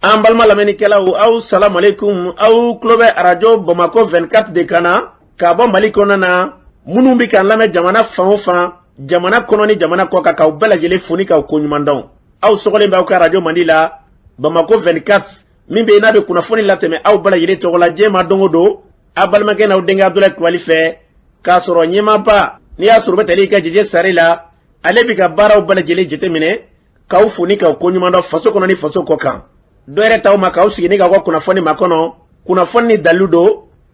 An balima lamɛnnikɛlaw, aw salamualeykum. Aw tulo bɛ arajo Bamakɔ 24 de kan na ka bɔ Mali kɔnɔna na. Minnu bɛ k'an lamɛn jamana fan o fan, jamana kɔnɔ ni jamana kɔ kan, k'aw bɛɛ lajɛlen fo ni k'aw koɲuman dɔn. Aw sɔgɔlen bɛ aw ka arajo mandi la, Bamakɔ 24, min bɛ yen n'a bɛ kunnafoni latɛmɛ aw bɛɛ lajɛlen tɔgɔ la diɲɛ ma don o don, aw balimakɛ n'aw denkɛ Abudulayi Kulubali fɛ, k'a sɔrɔ ɲɛmaaba n'i y'a sɔrɔ bɛ tali kɛ Jeje Sare la, ale bɛ ka baaraw bɛɛ lajɛlen jateminɛ, k'aw fo ni k'aw koɲuman dɔn faso kɔnɔ ni faso kɔ kan. Dɔ yɛrɛ t'aw ma k'aw sigi ni k'aw ka kunnafoni makɔnɔ, kunnafoni ni dalilu don,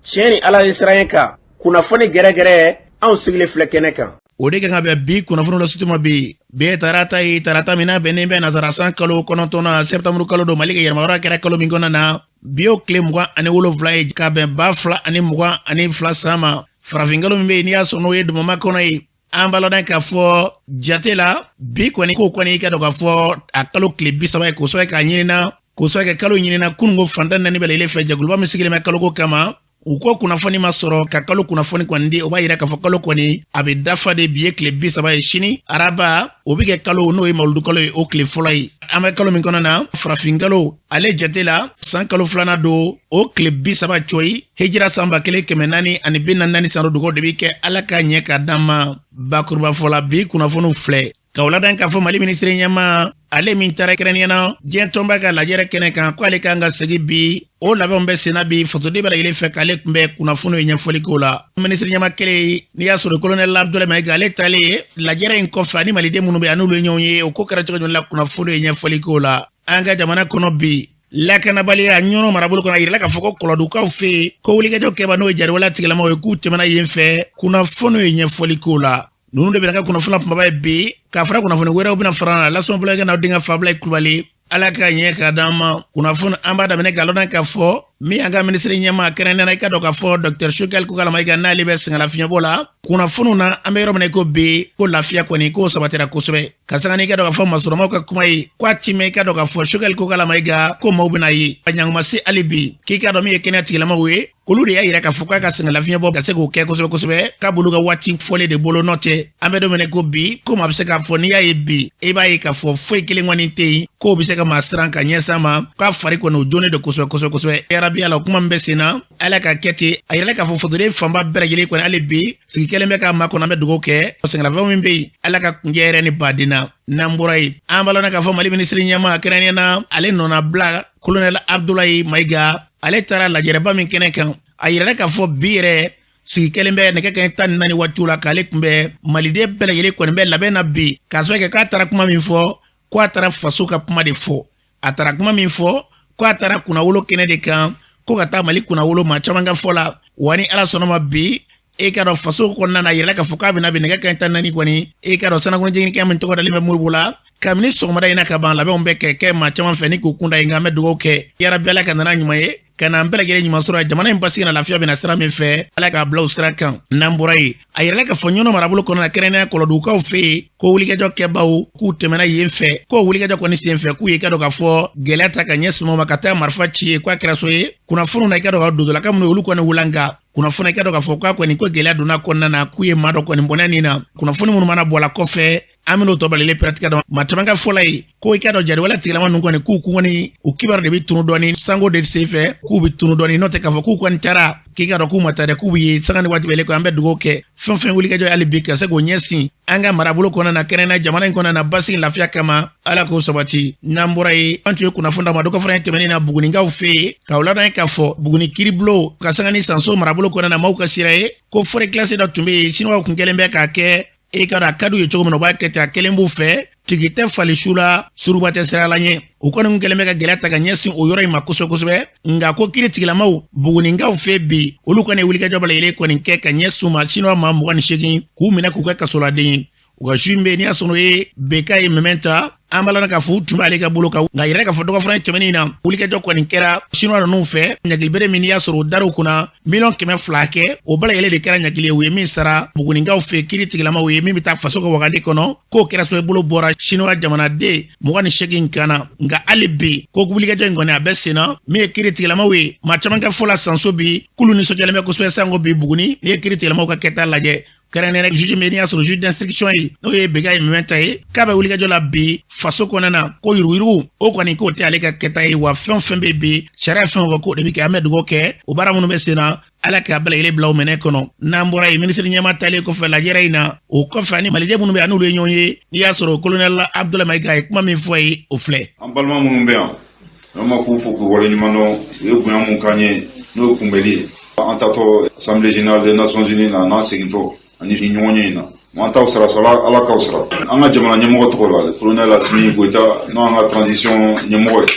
tiɲɛ ni Ala ye siran kan, kunnafoni gɛrɛgɛrɛ, anw sigilen filɛ kɛnɛ kan. O de kan ka bɛn bi kunnafoni lasituma ma. Bi bi ye tarata ye, tarata min n'a bɛnnen bɛ nasara san kalo 9nan, sɛptanburu kalo don, Mali ka yɛrɛmahɔrɔnya kɛra kalo min kɔnɔna na. Bi y'o tile 27 ye, ka bɛn 2022 san ma, farafinkalo min bɛ yen n'i y'a sɔrɔ n'o ye dumama kɔnɔ ye. An b'a lɔn k'a fɔ jate la, bi kɔni ko kɔni i ka dɔn k'a fɔ a kalo tile 30 ye, kosɛbɛ k'a ɲinina, kosɛbɛ kɛ kalo ɲinina kununko fan tan naani bɛɛ lajɛlen fɛ. Jɛkuluba min sigilen bɛ kaloko kama, u ko kunnafoni ma sɔrɔ ka kalo kunnafoni kɔni di. O b'a yira k'a fɔ kalo kɔni a bɛ dafa de. Bi ye tile 30 ye, sini araba o bɛ kɛ kalo n'o ye mawuludu kalo ye, o tile fɔlɔ ye. An bɛ kalo min kɔnɔ na, farafin kalo, ale jate la san kalo filanan don, o tile 30 cɔyi, hijira san 1444 san. Dugaw de bɛ kɛ, Ala ka ɲɛ ka d'an ma. Bakurubafɔ la, bi kunnafoniw filɛ ka o ladɔn k'a fɔ Mali minisiri ɲɛmaa, ale min taara kɛrɛnkɛrɛnnenya na diɲɛ tɔnba ka lajɛrɛ kɛnɛ kan, ko ale kan ka segin bi. O labɛnw bɛ senna bi fasoden bɛɛ lajɛlen fɛ k'ale kunbɛn. Kunnafoniw ye ɲɛfɔli k'o la. Minisiri ɲɛmaa kelen n'i y'a sɔrɔ kolonɛli Abudulayi Mayiga, ale taalen ye lajɛrɛ in kɔfɛ, ani maliden minnu bɛ an'olu ye ɲɔgɔn ye, o ko kɛra cogo jumɛn la? Kunnafoniw ye ɲɛfɔli k'o la. An ka jamana kɔnɔ bi, lakanabaliya Ɲɔnɔ marabolo kɔnɔ, a yirala k'a fɔ ko Kɔlɔdukaw fɛ yen, ko wulikajɔ kɛba n'o ye jariwaleya tigilamaw ye, k'u tɛmɛna yen fɛ. Kunnafoniw ye ɲɛfɔli k'o la. Ninnu de bɛna kɛ kunnafoni kunbaba ye bi, k'a fara kunnafoni wɛrɛw bɛna fara na. Lasɔn bolo n'aw denkɛ Fabulayi Kulubali, Ala ka ɲɛ ka d'an ma. Kunnafoni an b'a daminɛ k'a lɔn k'a fɔ min y'an ka minisiri ɲɛmaa kɛrɛnkɛrɛnnenya, i ka dɔn k'a fɔ Dr Choguel Kokalla Maïga, n'ale bɛ sɛgɛnlafiɲɛbɔ la. Kunnafoniw na, an bɛ yɔrɔ min na i ko bi, ko lafiya kɔni k'o sabatira kosɛbɛ, ka sanga n'i ka dɔn k'a fɔ masuramaw ka kuma ye ko a ti mɛn, i ka dɔn k'a fɔ Choguel Kokalla Maïga ko maaw bɛna ye a ɲanguma se. Hali bi k'i ka dɔn min ye kɛnɛya tigilamaw ye, olu de y'a yira k'a fɔ k'a ka sɛgɛnlafiɲɛbɔ ka se k'o kɛ kosɛbɛ kosɛbɛ, k'a b'olu ka waati fɔlen de bolo. Nɔ tɛ, an bɛ don min na ko bi, ko maa bɛ se k'a fɔ n'i y'a ye bi, i b'a ye k'a fɔ foyi kelen kɔni tɛ yen k'o bɛ se ka maa siran ka ɲɛsin a ma, k'a fari kɔni o jonnen don kosɛbɛ kosɛbɛ kosɛbɛ. Yarabi ala, kuma min bɛ sen na, Ala ka kɛ ten. A yirala k'a fɔ fasoden fanba bɛɛ lajɛlen kɔni hali bi sigi kɛlen bɛ k'a makɔnɔ. An bɛ dugawu kɛ, sɛgɛnlafiɲɛ min bɛ yen, Ala ka kunjɛ yɛrɛ ni baden na. N'an bɔra yen, an b'a lɔn k'a fɔ Mali minisiri ɲɛmaa kɛrɛnkɛrɛnnenya na, ale nɔnabila kolonɛli Abudulayi Mayiga, ale taara lajɛrɛba min kɛnɛ kan, a yirala k'a fɔ bi yɛrɛ sigi kɛlen bɛ nɛgɛ kanɲɛ 14 waatiw la k'ale kunbɛn. Maliden bɛɛ lajɛlen kɔni bɛ labɛn na bi, k'a sababu kɛ k'a taara kuma min fɔ, ko a taara faso ka kuma de fɔ. A taara kuma min fɔ, ko a taara kunnawolo kɛnɛ de kan, ko ka taa Mali kunnawolo maa caman ka fɔ la. Wa ni Ala sɔnna ma bi, e ka dɔn faso kɔnɔna na, a yirala k'a fɔ k'a bɛna bi nɛgɛ kanɲɛ 14 kɔni, e ka dɔn sanakɔnɔ jiginikɛ min tɔgɔ dalen bɛ Moribo la, kabini sɔgɔmada in na ka ban, labɛnw bɛ kɛ kɛ maa caman fɛ ni k'u kunda yen. Nka an bɛ dugawu kɛ, yarabi Ala ka nana ɲuman ye, ka n'an bɛɛ lajɛlen ɲuman sɔrɔ jamana in basigi na, lafiya bɛna sira min fɛ, Ala k'a bila o sira kan. N'an bɔra yen, a yirala k'a fɔ Ɲɔnɔ marabolo kɔnɔ na, kɛrɛnkɛrɛnnenya Kɔlɔdugukaw fɛ yen, ko wulikajɔ kɛbaw k'u tɛmɛna yen fɛ, ko wulikajɔ kɔni sen fɛ, k'u ye ka dɔn k'a fɔ gɛlɛya ta ka ɲɛsin ma ka taa marifa ci ye, k'a kɛra so ye. Kunnafoniw na, i ka dɔn ka dodolaka minnu olu kɔni wulanka kunnafoni, i ka dɔn k'a fɔ k'a kɔni ko gɛlɛya donna kɔnɔna na, k'u ye maa dɔ kɔni bɔnɛ nin na. Kunnafoni minnu mana bɔ a la kɔfɛ, an bɛn'o tɔ balalen pɛrɛtigɛ dɔn. Maa caman ka fɔla ye ko i ka dɔn jariwale tigilama ninnu kɔni, k'u kɔni u kibaru de bɛ tunu dɔɔni sango de sen fɛ, k'u bɛ tunu dɔɔni. N'o tɛ k'a fɔ k'u kɔni taara, k'i ka dɔn k'u ma taa dɛ, k'u bɛ ye sanga ni waati bɛɛ. An bɛ dugawu kɛ, fɛn fɛn wulikajɔ hali bi ka se k'o ɲɛsin an ka marabolo kɔnɔna na, kɛrɛnkɛrɛnnenya jamana in kɔnɔna na, basigi lafiya kama, Ala k'o sabati. N'an bɔra yen, an tun ye kunnafoni d'a ma dɔ ka fara tɛmɛnen na Bugunikaw fɛ yen, k'aw ladɔn k'a fɔ Buguni kiribulon ka sanga ni Sanso marabolo kɔnɔna na, maaw ka sira ye ko forêt classée dɔ tun bɛ yen, siniwaw kun kɛlen bɛ k'a kɛ e ka dɔn a ka d'u ye cogo min na, u b'a kɛ ten, a kelen b'u fɛ, tigi tɛ fali su la, suruba tɛ sira la ɲɛ. U kɔni kun kɛlen bɛ ka gɛlɛya ta ka ɲɛsin o yɔrɔ in ma kosɛbɛ kosɛbɛ. Nka ko kiri tigilamaw Buguninkaw fɛ bi, olu kɔni ye wulikajɔ bɛɛ lajɛlen kɔni kɛ ka ɲɛsin u ma, siniwa maa 28, k'u minɛ k'u kɛ kasoladen ye. U ka su in bɛ n'i y'a sɔrɔ o ye beka ye mɛmɛ ta, an b'a lɔn k'a fɔ u tun b'ale ka bolo kan. Nka yɛrɛ k'a fɔ dɔgɔfura tɛmɛnen na, wulikajɔ kɔni kɛra siniwa ninnu fɛ, ɲagilibere min n'i y'a sɔrɔ o dar'u kunna 200 miliyɔn kɛ, o bɛɛ lajɛlen de kɛra ɲagili ye, u ye min sara Buguninkaw fɛ, kiri tigilamaw ye min bɛ taa faso ka wagande kɔnɔ, k'o kɛra sababu bolo bɔra siniwa jamanaden 28 kan na. Nka hali bi ko wulikajɔ in kɔni a bɛ sen na. Min ye kiri tigilamaw ye, maa caman ka fɔ la Sanso bi, k'olu nisɔndiyalen bɛ kosɛbɛ sanko bi Buguni, n'i ye kiri tigilamaw ka kɛta lajɛ. Kɛrɛnkɛrɛnnenya juge min n'i y'a sɔrɔ juge d'instruction ye, n'o ye Begaye Mɛmɛta ye, k'a bɛ wulikajɔ la bi faso kɔnɔna na, ko yuruguyurugu o kɔni k'o tɛ ale ka kɛta ye. Wa fɛn o fɛn bɛ bi, sariya fɛn o fɛn k'o de bɛ kɛ. An bɛ dugawu kɛ, o baara minnu bɛ sen na, Ala k'a bɛɛ lajɛlen bila o minɛ kɔnɔ. N'an bɔra yen, minisiri ɲɛmaa talen kɔfɛ lajɛrɛ in na, o kɔfɛ ani maliden minnu bɛ yan, n'olu ye ɲɔgɔn ye, n'i y'a sɔrɔ kolonɛli Abdoulaye Mayiga ye kuma min fɔ a ye, o filɛ. An balima minnu bɛ yan, vraiment k'u fo k'u waleɲuman dɔn. U ye bonya mun k'an ye, n'o ye kunbɛli ye an taatɔ Assemblée générale des Nations Unies na, n'an segintɔ ani ɲɔgɔn ye in na. An t'aw sara sɔrɔ, Ala k'aw sara. An ka jamana ɲɛmɔgɔ tɔgɔ la, colonel Assimi Goïta, n'o an ka transition ɲɛmɔgɔ ye,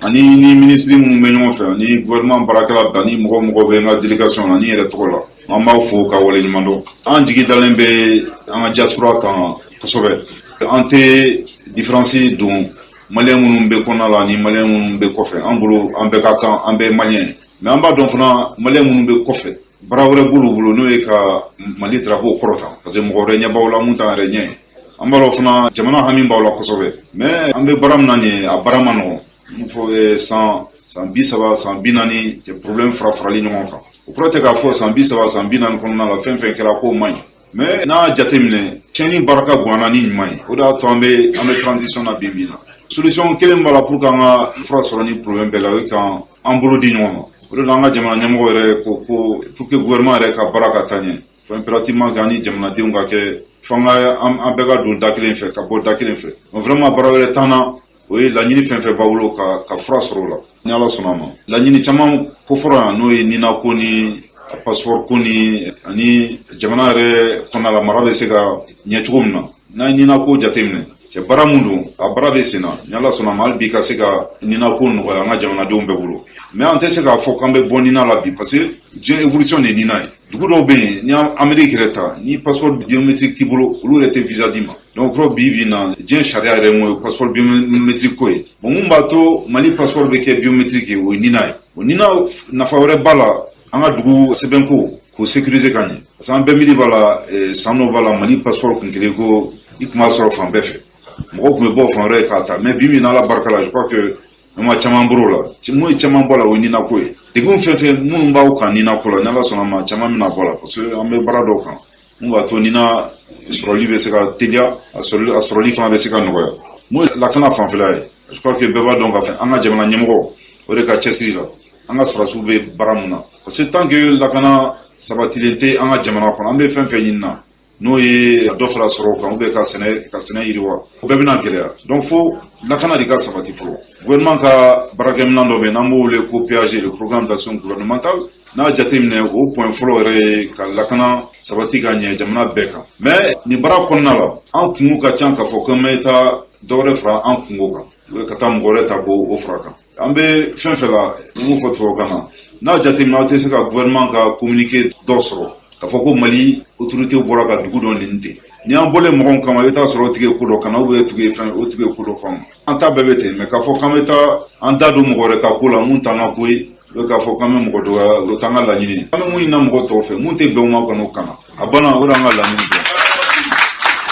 ani ni minisiri minnu bɛ ɲɔgɔn fɛ, ani gouvernement baarakɛla bɛɛ, ani mɔgɔ mɔgɔ bɛ n ka délégation na, ni yɛrɛ tɔgɔ la, an b'aw fo ka waleɲuman dɔn. An jigi dalen bɛ an ka diaspora kan kosɛbɛ. An tɛ différence don maliyɛn minnu bɛ kɔnɔna la ni maliyɛn minnu bɛ kɔfɛ. An bolo, an bɛɛ ka kan, an bɛɛ ye maliyɛn ye. Mais an b'a dɔn fana, maliyɛn minnu bɛ kɔfɛ, baara wɛrɛ b'olu bolo, n'o ye ka Mali drapeau kɔrɔta, parce que mɔgɔ wɛrɛ ɲɛ b'aw la mun t'an yɛrɛ ɲɛ ye. An b'a dɔn fana, jamana hami b'aw la kosɛbɛ. Mais an bɛ baara min na nin ye, a baara ma nɔgɔn. Mun fɔ, san 30, san 40 cɛ, problème fara farali ɲɔgɔn kan, o kɔrɔ tɛ k'a fɔ san 30, san 40 kɔnɔna la, fɛn fɛn kɛra k'o man ɲi. Mais n'a y'a jateminɛ, tiɲɛni barika bonyana ni ɲuman ye. O de y'a to an bɛ transition na bi bi in na. Solution kelen b'a la pour que an ka fura sɔrɔ ni problème bɛɛ la, o ye k'an an bolo di ɲɔgɔn ma. O de la, an ka jamana ɲɛmɔgɔ yɛrɛ ko ko pour que gouvernement yɛrɛ ka baara ka taa ɲɛ, fo impérativement k'an ni jamanadenw ka kɛ fo an bɛɛ ka don da kelen fɛ, ka bɔ da kelen fɛ. Donc vraiment, baara wɛrɛ t'an na, o ye laɲini fɛn fɛn b'a bolo ka fura sɔrɔ o la, ni Ala sɔnna a ma. Laɲini caman ko fɔra yan, n'o ye NINA ko ni passeport ko ni ani jamana yɛrɛ kɔnɔna la, mara bɛ se ka ɲɛ cogo min na. N'an ye NINA ko jateminɛ, cɛ, baara mun don, a baara bɛ sen na, ni Ala sɔnna a ma, hali bi ka se ka NINA ko nɔgɔya an ka jamanadenw bɛɛ bolo. Mais an tɛ se k'a fɔ k'an bɛ bɔ NINA la bi, parce que diɲɛ évolution de ye NINA ye. Dugu dɔw bɛ yen, ni Amérique yɛrɛ ta, ni passeport biométrique t'i bolo, olu yɛrɛ tɛ visa d'i ma. Donc kɔrɔ, bi bi in na, diɲɛ sariya yɛrɛ mun ye passeport biométrique ko ye. Bon, mun b'a to Mali passeport bɛ kɛ biométrique ye, o ye NINA ye. O NINA nafa wɛrɛ b'a la, an ka dugu sɛbɛnko k'o sécuriser ka ɲɛ, parce que an bɛɛ miiri b'a la, san dɔ b'a la, Mali passeport kun kelen ko i tun b'a sɔrɔ fan bɛɛ fɛ, mɔgɔw tun bɛ bɔ fan wɛrɛ k'a ta. Mais bi bi in na, Ala barika la, je crois que vraiment caman bɔr'o la. Mun ye caman bɔ a la, o ye NINA ko ye. Degun fɛn fɛn minnu b'aw kan NINA ko la, ni Ala sɔnna ma, caman bɛna bɔ a la, parce que an bɛ baara dɔw kan mun b'a to NINA sɔrɔli bɛ se ka teliya, a sɔrɔli fana bɛ se ka nɔgɔya. Mun ye lakana fanfɛla ye, je crois que bɛɛ b'a dɔn k'a fɔ an ka jamana ɲɛmɔgɔ, o de ka cɛsiri la, an ka sɔrɔdasiw bɛ baara mun na, parce que tant que lakana sabatilen tɛ an ka jamana kɔnɔ, an bɛ fɛn fɛn ɲini na, n'o ye dɔ fara sɔrɔ kan, ka sɛnɛ yiriwa, o bɛɛ bɛna gɛlɛya. Donc fo lakana de ka sabati fɔlɔ. Gouvernement ka baarakɛminɛn dɔ bɛ yen n'an b'o wele ko PAG, le programme d'action gouvernementale. N'a jateminɛ, o point fɔlɔ yɛrɛ ye ka lakana sabati ka ɲɛ jamana bɛɛ kan. Mais nin baara kɔnɔna la, an kungo ka ca k'a fɔ k'an bɛ taa dɔ wɛrɛ fara an kungo kan, ka taa mɔgɔ wɛrɛ ta k'o fara kan. An bɛ fɛn fɛn la, n b'o fɔ tubabukan na, n'a jateminɛ, aw tɛ se ka gouvernement ka communiqué dɔ sɔrɔ k'a fɔ ko Mali autorité bɔra ka dugu dɔ nin ten. Ni an bɔlen mɔgɔw kama, i bɛ taa sɔrɔ o tigi ye ko dɔ kana, ou tigi ye fɛn, o tigi ye ko dɔ faamu. An ta bɛɛ bɛ ten. Mais k'a fɔ k'an bɛ taa an da don mɔgɔ wɛrɛ ka ko la mun t'an ka ko ye, k'a fɔ k'an bɛ mɔgɔ dɔgɔya, o t'an ka laɲini ye. An bɛ mun ɲini mɔgɔ tɔw fɛ, mun tɛ bɛn u ma, kan'o kana a banna, o de y'an ka laɲini ye.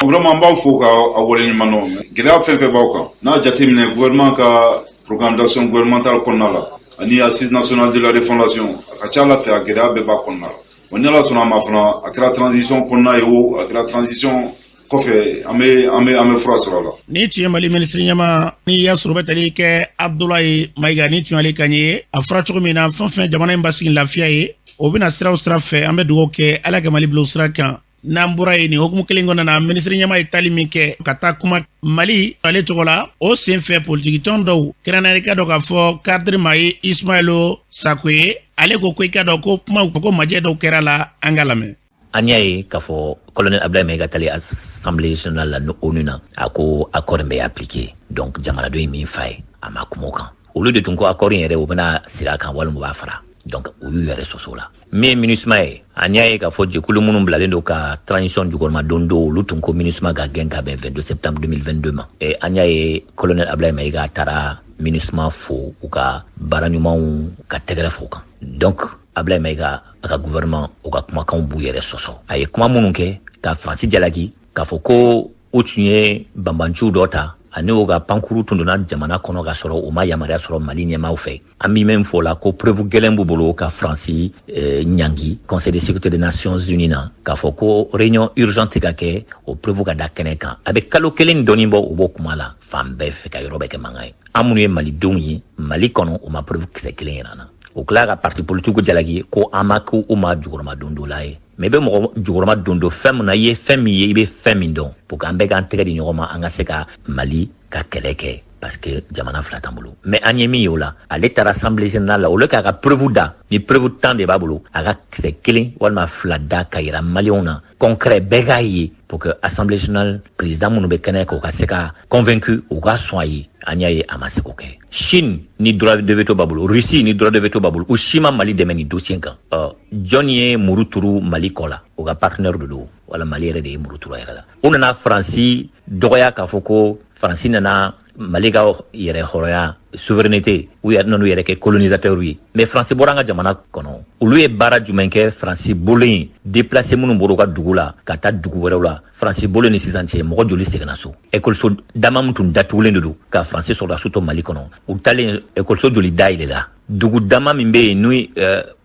Vraiment, an b'aw fo ka a waleɲuman dɔn. Gɛlɛya fɛn fɛn b'aw kan, n'a jateminɛ, gouvernement ka programme d'action gouvernementale kɔnɔna la ani assise nationale de la refondation, a ka ca ala fɛ, a gɛlɛya bɛɛ b'a kɔnɔna la. Wa ni Ala sɔnna a ma fana, a kɛra transition kɔnɔna ye o, a kɛra transition kɔfɛ, an bɛ fura sɔrɔ a la. Ni tun ye Mali minisiri ɲɛma, n'i y'a sɔrɔ bɛ tali kɛ Abdoulaye Mayiga, ni tun y'ale kan ye, a fɔra cogo min na, fɛn fɛn jamana in basigi lafiya ye, o bɛna siraw sira fɛ. An bɛ dugawu kɛ, Ala ka Mali bila o sira kan. N'an bɔra yen, nin hukumu kelen kɔnɔna na, minisiri ɲɛma ye tali min kɛ ka taa kuma Mali ale tɔgɔ la, o sen fɛ politikitɔn dɔw, kɛrɛnkɛrɛnnenya ka dɔn k'a fɔ cadre maa ye Ismailo Sako ye, ale ko ko i ka dɔn ko kuma ko majɛ dɔw kɛra la. An ka lamɛn. An y'a ye k'a fɔ colonel Abdoulaye Maïga tali Assemblée générale la ONU na, a ko accord in bɛ appliqué. Donc jamanadenw ye min fa ye, a ma kuma o kan. Olu de tun ko accord in yɛrɛ, u bɛna sigi a kan walima u b'a fara. Donc u y'u yɛrɛ sɔsɔ la. Min ye MINUSMA ye, an y'a ye k'a fɔ jɛkulu minnu bilalen don ka transition jukɔrɔma don don, olu tun ko MINUSMA ka gɛn ka bɛn 22 septembre 2022 ma. E, an y'a ye colonel Abdoulaye Maïga taara MINUSMA fo u ka baara ɲumanw, ka tɛgɛrɛ fo kan. Donc Abdoulaye Maïga a ka gouvernement, u ka kumakanw b'u yɛrɛ sɔsɔ. A ye kuma minnu kɛ ka Faransi jalaki k'a fɔ ko u tun ye banbanciw dɔ ta. Ani o ka pankuru tun donna jamana kɔnɔ ka sɔrɔ u ma yamaruya sɔrɔ Mali ɲɛmaaw fɛ. An bɛ min fɔ la ko preuve gɛlɛn b'u bolo ka Faransi ɲangi Conseil de sécurité des Nations Unies na, k'a fɔ ko réunion urgente ka kɛ, o preuve ka da kɛnɛ kan. A bɛ kalo kelen dɔɔni bɔ, u b'o kuma la fan bɛɛ fɛ ka yɔrɔ bɛɛ kɛ mankan ye. An minnu ye malidenw ye Mali kɔnɔ, u ma preuve kisɛ kelen yira an na. O tila ka parti politique jalaki ko an ma ko u ma jukɔrɔma dondola ye. Mais i bɛ mɔgɔ jukɔrɔma dondo fɛn min na, i ye fɛn min ye, i bɛ fɛn min dɔn, pour que an bɛɛ k'an tɛgɛ di ɲɔgɔn ma, an ka se ka Mali ka kɛlɛ kɛ, parce que jamana fila t'an bolo. Mais an ye min ye o la, ale taara assemblée générale la, au lieu k'a ka preuve da, ni preuve 10 de b'a bolo, a ka kisɛ kelen walima fila da ka yira maliyɛnw na concret, bɛɛ k'a ye, pour que assemblée générale président minnu bɛ kɛnɛ kan, u ka se ka convaincu, u ka sɔn a ye. An y'a ye a ma se k'o kɛ. Chine ni droit de veto b'a bolo, Russie ni droit de veto b'a bolo, u si ma Mali dɛmɛ nin dossier kan. Ɔ, jɔn ye muru turu Mali kɔ la? O ka partenaire de don, wala Mali yɛrɛ de ye muru turu a yɛrɛ la. U nana Faransi dɔgɔya k'a fɔ ko Faransi nana Mali ka yɛrɛ hɔrɔnya, souveraineté, u yɛrɛ nan'u yɛrɛ kɛ colonisateur ye. Mais Faransi bɔra an ka jamana kɔnɔ, olu ye baara jumɛn kɛ? Faransi bolo yen, déplacé minnu bɔra u ka dugu la ka taa dugu wɛrɛw la, Faransi bolo ni sisan cɛ, mɔgɔ joli seginna so? Ekɔliso dama min tun datugulen de don ka Faransi sɔrɔdasiw to Mali kɔnɔ, u talen, ekɔliso joli dayɛlɛla? Dugu dama min bɛ yen, ni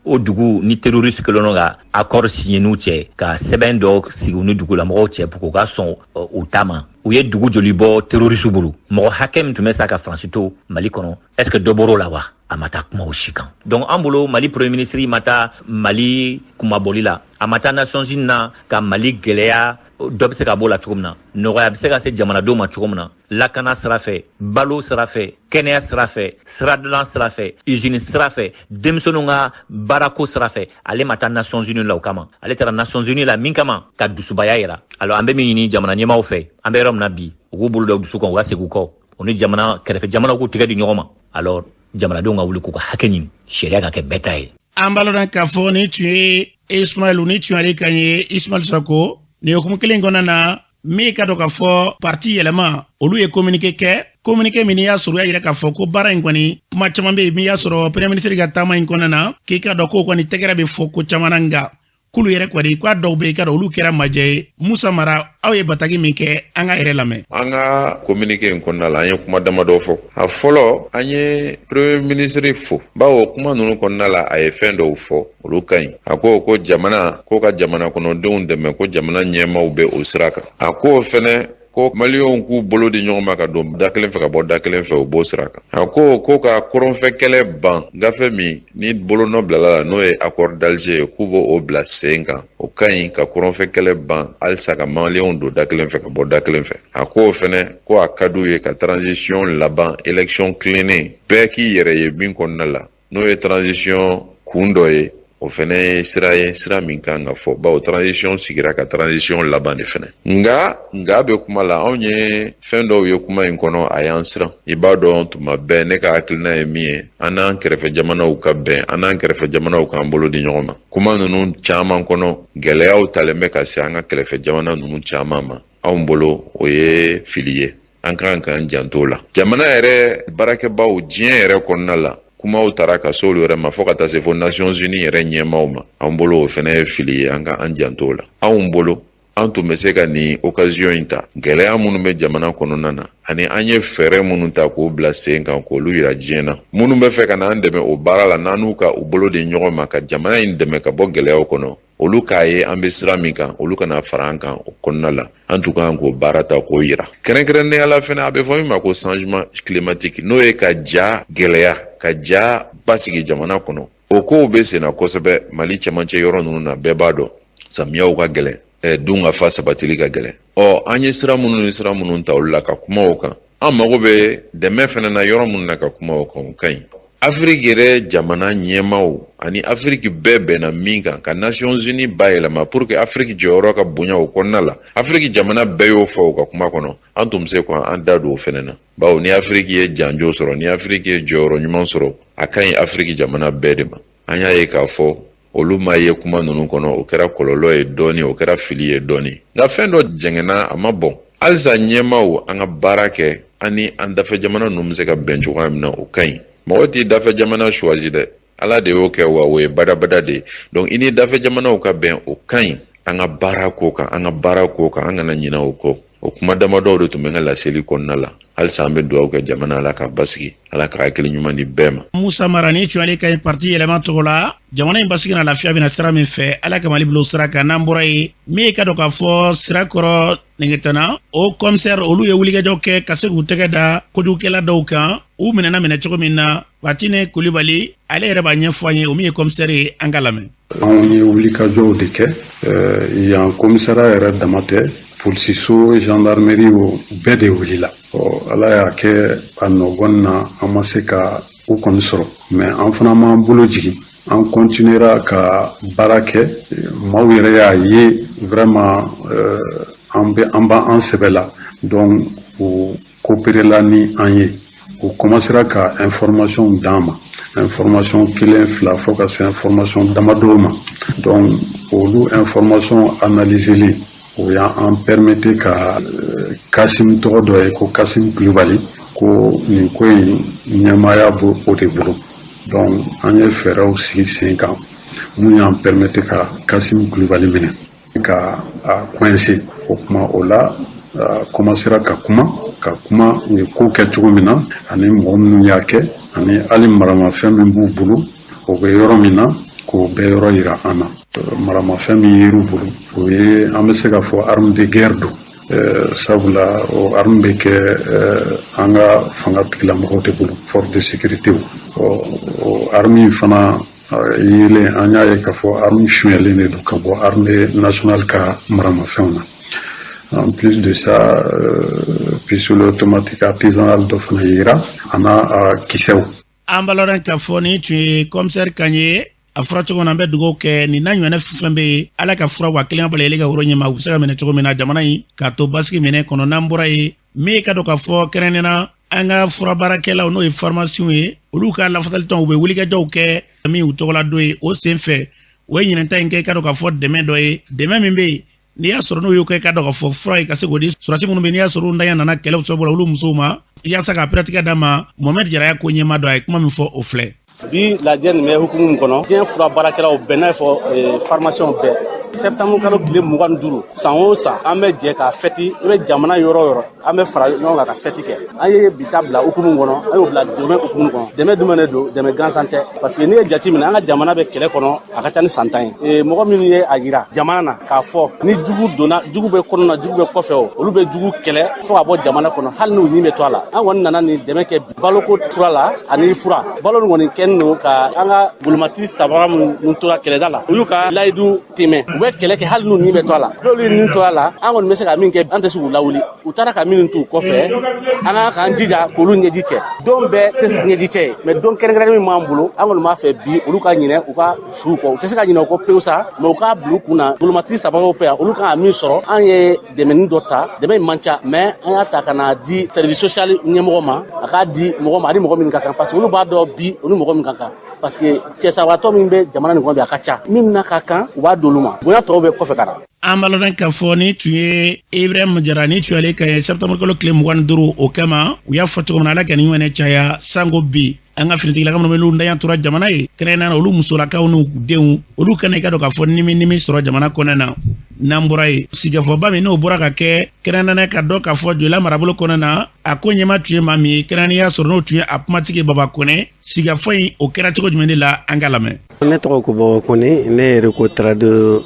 o dugu ni terroriste kɛlen don ka accord signé n'u cɛ, ka sɛbɛn dɔ sigi u ni dugulamɔgɔw cɛ pour k'u ka sɔn u ta ma, u ye dugu joli bɔ terroriste bolo? Mɔgɔ hakɛ min tun bɛ sa ka Faransi to Mali kɔnɔ, est ce que dɔ bɔr'o la wa? A ma taa kuma o si kan. Donc an bolo, Mali premier ministre ma taa Mali kumabɔli la, a ma taa Nations Unies na ka Mali gɛlɛya dɔ bɛ se ka bɔ la cogo min na, nɔgɔya bɛ se ka se jamanadenw ma cogo min na, lakana sira fɛ, balo sira fɛ, kɛnɛya sira fɛ, siradilan sira fɛ, usine sira fɛ, denmisɛnninw ka baarako sira fɛ. Ale ma taa Nations Unies la o kama. Ale taara Nations Unies la min kama, ka dusubaya yira. Alors an bɛ min ɲini jamana ɲɛmaaw fɛ, an bɛ yɔrɔ min na bi, u k'u bolo da dusu kan, u ka segin u kɔ, u ni jamana kɛrɛfɛ jamanaw k'u tigɛ di ɲɔgɔn ma. Alors jamanadenw ka wuli k'u ka hakɛ ɲini, sariya ka kɛ bɛɛ ta ye. An b'a lɔn k'a fɔ ni tun ye Ismaɛl, ni tun y'ale kan ye, Ismaɛl Sako. Nin hukumu kelen kɔnɔna na, min ka dɔn k'a fɔ parti Yɛlɛma, olu ye communiqué kɛ, communiqué min y'a sɔrɔ u y'a yira k'a fɔ ko baara in kɔni, kuma caman bɛ yen min y'a sɔrɔ premier ministre ka taama in kɔnɔna na, k'i ka dɔn k'o kɔni tɛgɛrɛ bɛ fɔ ko caman na, nka k'olu yɛrɛ kɔni k'a dɔw bɛ yen, ka dɔn olu kɛra majɛ ye. Musa Mara, aw ye bataki min kɛ, an ka yɛrɛ lamɛn. An ka communiqué in kɔnɔna la, an ye kuma damadɔ fɔ. A fɔlɔ, an ye premier ministre fo, bawo kuma ninnu kɔnɔna la, a ye fɛn dɔw fɔ, olu ka ɲi. A ko ko jamana ko ka jamana kɔnɔdenw dɛmɛ, ko jamana ɲɛmaw bɛ o sira kan. A ko fɛnɛ ko maliyɛnw k'u bolo di ɲɔgɔn ma ka don da kelen fɛ ka bɔ da kelen fɛ, o b'o sira kan. A ko ko ka kɔrɔnfɛ kɛlɛ ban, gafe min ni bolonɔ bilala la, n'o ye accord d'Alger ye, k'u b'o bila sen kan, o ka ɲi ka kɔrɔnfɛ kɛlɛ ban halisa, ka maliyɛnw don da kelen fɛ ka bɔ da kelen fɛ. A ko fɛnɛ ko a ka d'u ye ka transition laban élection tilennen, bɛɛ k'i yɛrɛ ye min kɔnɔna la, n'o ye transition kun dɔ ye. O fɛnɛ ye sira ye, sira min kan ka fɔ, bawo transition sigira ka transition laban de fɛnɛ. Nka bɛ kuma la, anw ye fɛn dɔw ye kuma in kɔnɔ, a y'an siran. I b'a dɔn, tuma bɛɛ ne ka hakilina ye min ye, an n'an kɛrɛfɛ jamanaw ka bɛn, an n'an kɛrɛfɛ jamanaw k'an bolo di ɲɔgɔn ma. Kuma ninnu caman kɔnɔ, gɛlɛyaw talen bɛ ka se an ka kɛrɛfɛ jamana ninnu caman ma. Anw bolo, o ye fili ye, an kan k'an janto o la. Jamana yɛrɛ baarakɛbaw diɲɛ yɛrɛ kɔnɔna la, kumaw taara ka se olu yɛrɛ ma, fo ka taa se fo Nations Unies yɛrɛ ɲɛmaw ma. An bolo, o fɛnɛ ye fili ye, an ka an janto o la. Anw bolo, an tun bɛ se ka nin occasion in ta, gɛlɛya minnu bɛ jamana kɔnɔna na, ani an ye fɛɛrɛ minnu ta k'o bila sen kan, k'olu yira diɲɛ na. Minnu bɛ fɛ ka n'an dɛmɛ o baara la, n'an n'u ka u bolo di ɲɔgɔn ma ka jamana in dɛmɛ ka bɔ gɛlɛyaw kɔnɔ, olu k'a ye an bɛ sira min kan, olu kana fara an kan o kɔnɔna la. An tun kan k'o baara ta k'o yira. Kɛrɛnkɛrɛnnenya la fɛnɛ, a bɛ fɔ min ma ko changement climatique, n'o ye ka ja gɛlɛya, ka ja basigi jamana kɔnɔ, o kow bɛ senna kosɛbɛ Mali cɛmancɛ yɔrɔ ninnu na. Bɛɛ b'a dɔn, samiyaw ka gɛlɛn, dun ka fa sabatili ka gɛlɛn. Ɔ, an ye sira minnu ni sira minnu ta olu la ka kuma o kan, an mago bɛ dɛmɛ fɛnɛ na yɔrɔ minnu na ka kuma o kan, o ka ɲi. Afiriki yɛrɛ jamana ɲɛmaw ani Afiriki bɛɛ bɛnna min kan, ka Nations Unies bayɛlɛma pour que Afiriki jɔyɔrɔ ka bonya o kɔnɔna la, Afiriki jamana bɛɛ y'o fɔ u ka kuma kɔnɔ. An tun bɛ se k'an da don o fɛnɛ na, bawo ni Afiriki ye janjo sɔrɔ, ni Afiriki ye jɔyɔrɔ ɲuman sɔrɔ, a ka ɲi Afiriki jamana bɛɛ de ma. An y'a ye k'a fɔ olu ma ye kuma ninnu kɔnɔ, o kɛra kɔlɔlɔ ye dɔɔni, o kɛra fili ye dɔɔni. Nka fɛn dɔ jɛngɛnna, a ma bɔn halisa. Ɲɛmaw, an ka baara kɛ, an ni an dafɛ jamana ninnu bɛ se ka bɛn cogoya min na, o ka ɲi. Mɔgɔ t'i dafɛ jamana choisi dɛ, Ala de y'o kɛ, wa o ye badabada de ye. Donc i ni dafɛ jamanaw ka bɛn, o ka ɲi. An ka baara ko kan, an ka baara ko kan, an kana ɲinɛ o kɔ. O kuma damadɔw de tun bɛ n ka laseli kɔnɔna la. Halisa an bɛ dugawu kɛ jamana, Ala ka basigi, Ala ka hakili ɲuman di bɛɛ ma. Musa Mara ni tun ale ka ɲi parti Yɛlɛma tɔgɔ la. Jamana in basigi na lafiya bɛna sira min fɛ, Ala ka Mali bila o sira kan. N'an bɔra yen, min ye ka dɔn k'a fɔ Sirakɔrɔ Nɛgɛtana, o commissaire, olu ye wulikajɔ kɛ ka se k'u tɛgɛ da kojugukɛla dɔw kan. U minɛna minɛ cogo min na, Fatine Kulibali ale yɛrɛ b'a ɲɛfɔ an ye, o min ye commissaire ye, an ka lamɛn. Anw ye wulikajɔw de kɛ yan. Commissariat yɛrɛ dama tɛ, polisiso, gendarmerie, o bɛɛ de wulila. Ɔ, Ala y'a kɛ, a nɔgɔn na, an ma se ka u kɔni sɔrɔ, mais an fana m'an bolo jigin, an continuera ka baara kɛ. Maaw yɛrɛ y'a ye vraiment an bɛ an b'an sɛbɛ la, donc u coopérela ni an ye. U commencera ka information d'an ma, information kelen, fila, fo ka se information damadɔw ma. Donc olu information analyseli, o y'an permettre ka Kasim tɔgɔ dɔ ye, ko Kasim Kulubali, ko nin ko in ɲɛmaaya b'o o de bolo. Donc an ye fɛɛrɛw sigi sen kan mun y'an permettre ka Kasim Kulubali minɛ ka a coincer. O kuma o la, commencera ka kuma, ka kuma u ye ko kɛ cogo min na, ani mɔgɔ minnu y'a kɛ, ani hali maramafɛn min b'u bolo, o bɛ yɔrɔ min na, k'o bɛɛ yɔrɔ yira an na. Maramafɛn min yer'u bolo, o ye, an bɛ se k'a fɔ, arme de guerre don, sabula o arme bɛ kɛ an ka fanga tigilamɔgɔw de bolo, force de sécurité. O arme in fana yelen, an y'a ye k'a fɔ arme sonyɛlen de don ka bɔ armée nationale ka maramafɛnw na. En plus de ça, pistolet automatique artisanal dɔ fana yera, a n'a a kisɛw. An b'a lɔn k'a fɔ nin tun ye commissaire kan ye. A fɔra cogo min na, an bɛ dugawu kɛ nin n'a ɲɔgɔnna fɛn fɛn bɛ yen, Ala ka fura wa kelen bala ele ka woro ɲɛma, u bɛ se ka minɛ cogo min na, jamana in k'a to basigi minɛ kɔnɔ. N'an bɔra yen, min ka dɔn k'a fɔ kɛrɛnkɛrɛnnenya an ka fura baarakɛlaw, n'o ye pharmaciens ye, olu ka lafasalitɔn, u bɛ wulikajɔw kɛ min u tɔgɔla don ye. O sen fɛ, o ye ɲinɛta in kɛ, ka dɔn k'a fɔ dɛmɛ dɔ ye, dɛmɛ min bɛ yen n'i y'a sɔrɔ n'o y'o kɛ, ka dɔn k'a fɔ fura ye ka se k'o di sɔrɔdasi minnu bɛ, n'i y'a sɔrɔ olu ntanya nana kɛlɛw sababu la, olu musow ma, yaasa ka pɛrɛtigɛ d'a ma. Mohamed Jara y'a ko ɲɛma dɔ, a ye kuma min fɔ, o filɛ. Bi lajɛ nin bɛ hukumu min kɔnɔ, diɲɛ fura baarakɛlaw bɛɛ, n'a fɔ pharmaciens bɛɛ, septembre kalo tile 25, san o san, an bɛ jɛ k'a fêter. I bɛ jamana yɔrɔ o yɔrɔ, an bɛ fara ɲɔgɔn kan ka fête kɛ. An ye bi ta bila hukumu kɔnɔ, an y'o bila dɛmɛ hukumu kɔnɔ. Dɛmɛ jumɛn de don? Dɛmɛ gansan tɛ, parce que n'i ye jate minɛ, an ka jamana bɛ kɛlɛ kɔnɔ, a ka ca ni san 10 ye. Mɔgɔ minnu ye a yira jamana na k'a fɔ ni jugu donna, jugu bɛ kɔnɔ na, jugu bɛ kɔfɛ, o olu bɛ jugu kɛlɛ fo ka bɔ jamana kɔnɔ, hali n'u ɲin bɛ to a la. An kɔni nana nin dɛmɛ kɛ baloko tura la ani fura. Balo nin kɔni kɛlen don ka an ka bolomatiri saba minnu tora kɛlɛda la, u y'u ka layidu tɛmɛ, u bɛ kɛlɛ kɛ hali n'u ɲin bɛ to a la. N'olu ye nin to a la, an kɔni bɛ se ka min kɛ, an tɛ se k'u lawuli. U taara ka minnu t'u kɔfɛ, an ka k'an jija k'olu ɲɛji cɛ. Don bɛɛ tɛ ɲɛji cɛ ye, mais don kɛrɛnkɛrɛnnen min b'an bolo, an kɔni b'a fɛ bi olu ka ɲinɛ u ka suw kɔ. U tɛ se ka ɲinɛ u kɔ pewu sa, mais u k'a bila u kun na, bolomatiri sabaw bɛ yan, olu kan ka min sɔrɔ. An ye dɛmɛni dɔ ta, dɛmɛ in man ca, mais an y'a ta ka na di service social ɲɛmɔgɔ ma, a k'a di mɔgɔ ma, ani mɔgɔ min ka kan, parce que olu b'a dɔn bi olu mɔgɔ min ka kan, parce que cɛsabaatɔ min bɛ jamana nin kɔnɔ bi, a ka ca. Min na ka kan, u b'a d'olu ma, bonya tɔw bɛ kɔfɛ ka na. An b'a lɔn k'a fɔ ni tun ye Ibrahim Jara, ni tun y'ale ka ye septembre kalo tile 25. O kama, u y'a fɔ cogo min na, Ala ka nin ɲɔgɔnɛ caya sanko bi an ka finitigilaka minnu bɛ n'u ntanya tora jamana ye, kɛrɛnkɛrɛnnenya la olu musolakaw n'u denw, olu kana i ka dɔn k'a fɔ nimi nimi sɔrɔ jamana kɔnɔna na. N'an bɔra yen, sigikafɔba min n'o bɔra ka kɛ kɛrɛnkɛrɛnnenya ka dɔn k'a fɔ Joyila marabolo kɔnɔna na, a ko ɲɛma tun ye maa min ye, kɛrɛnkɛrɛnnenya y'a sɔrɔ n'o tun ye a kumatigi Baba Kɔnɛ. Sigikafɔ in, o kɛra cogo jumɛn de la? An ka lamɛn. Ne tɔgɔ ko Baba Kɔnɛ, ne yɛrɛ ko trad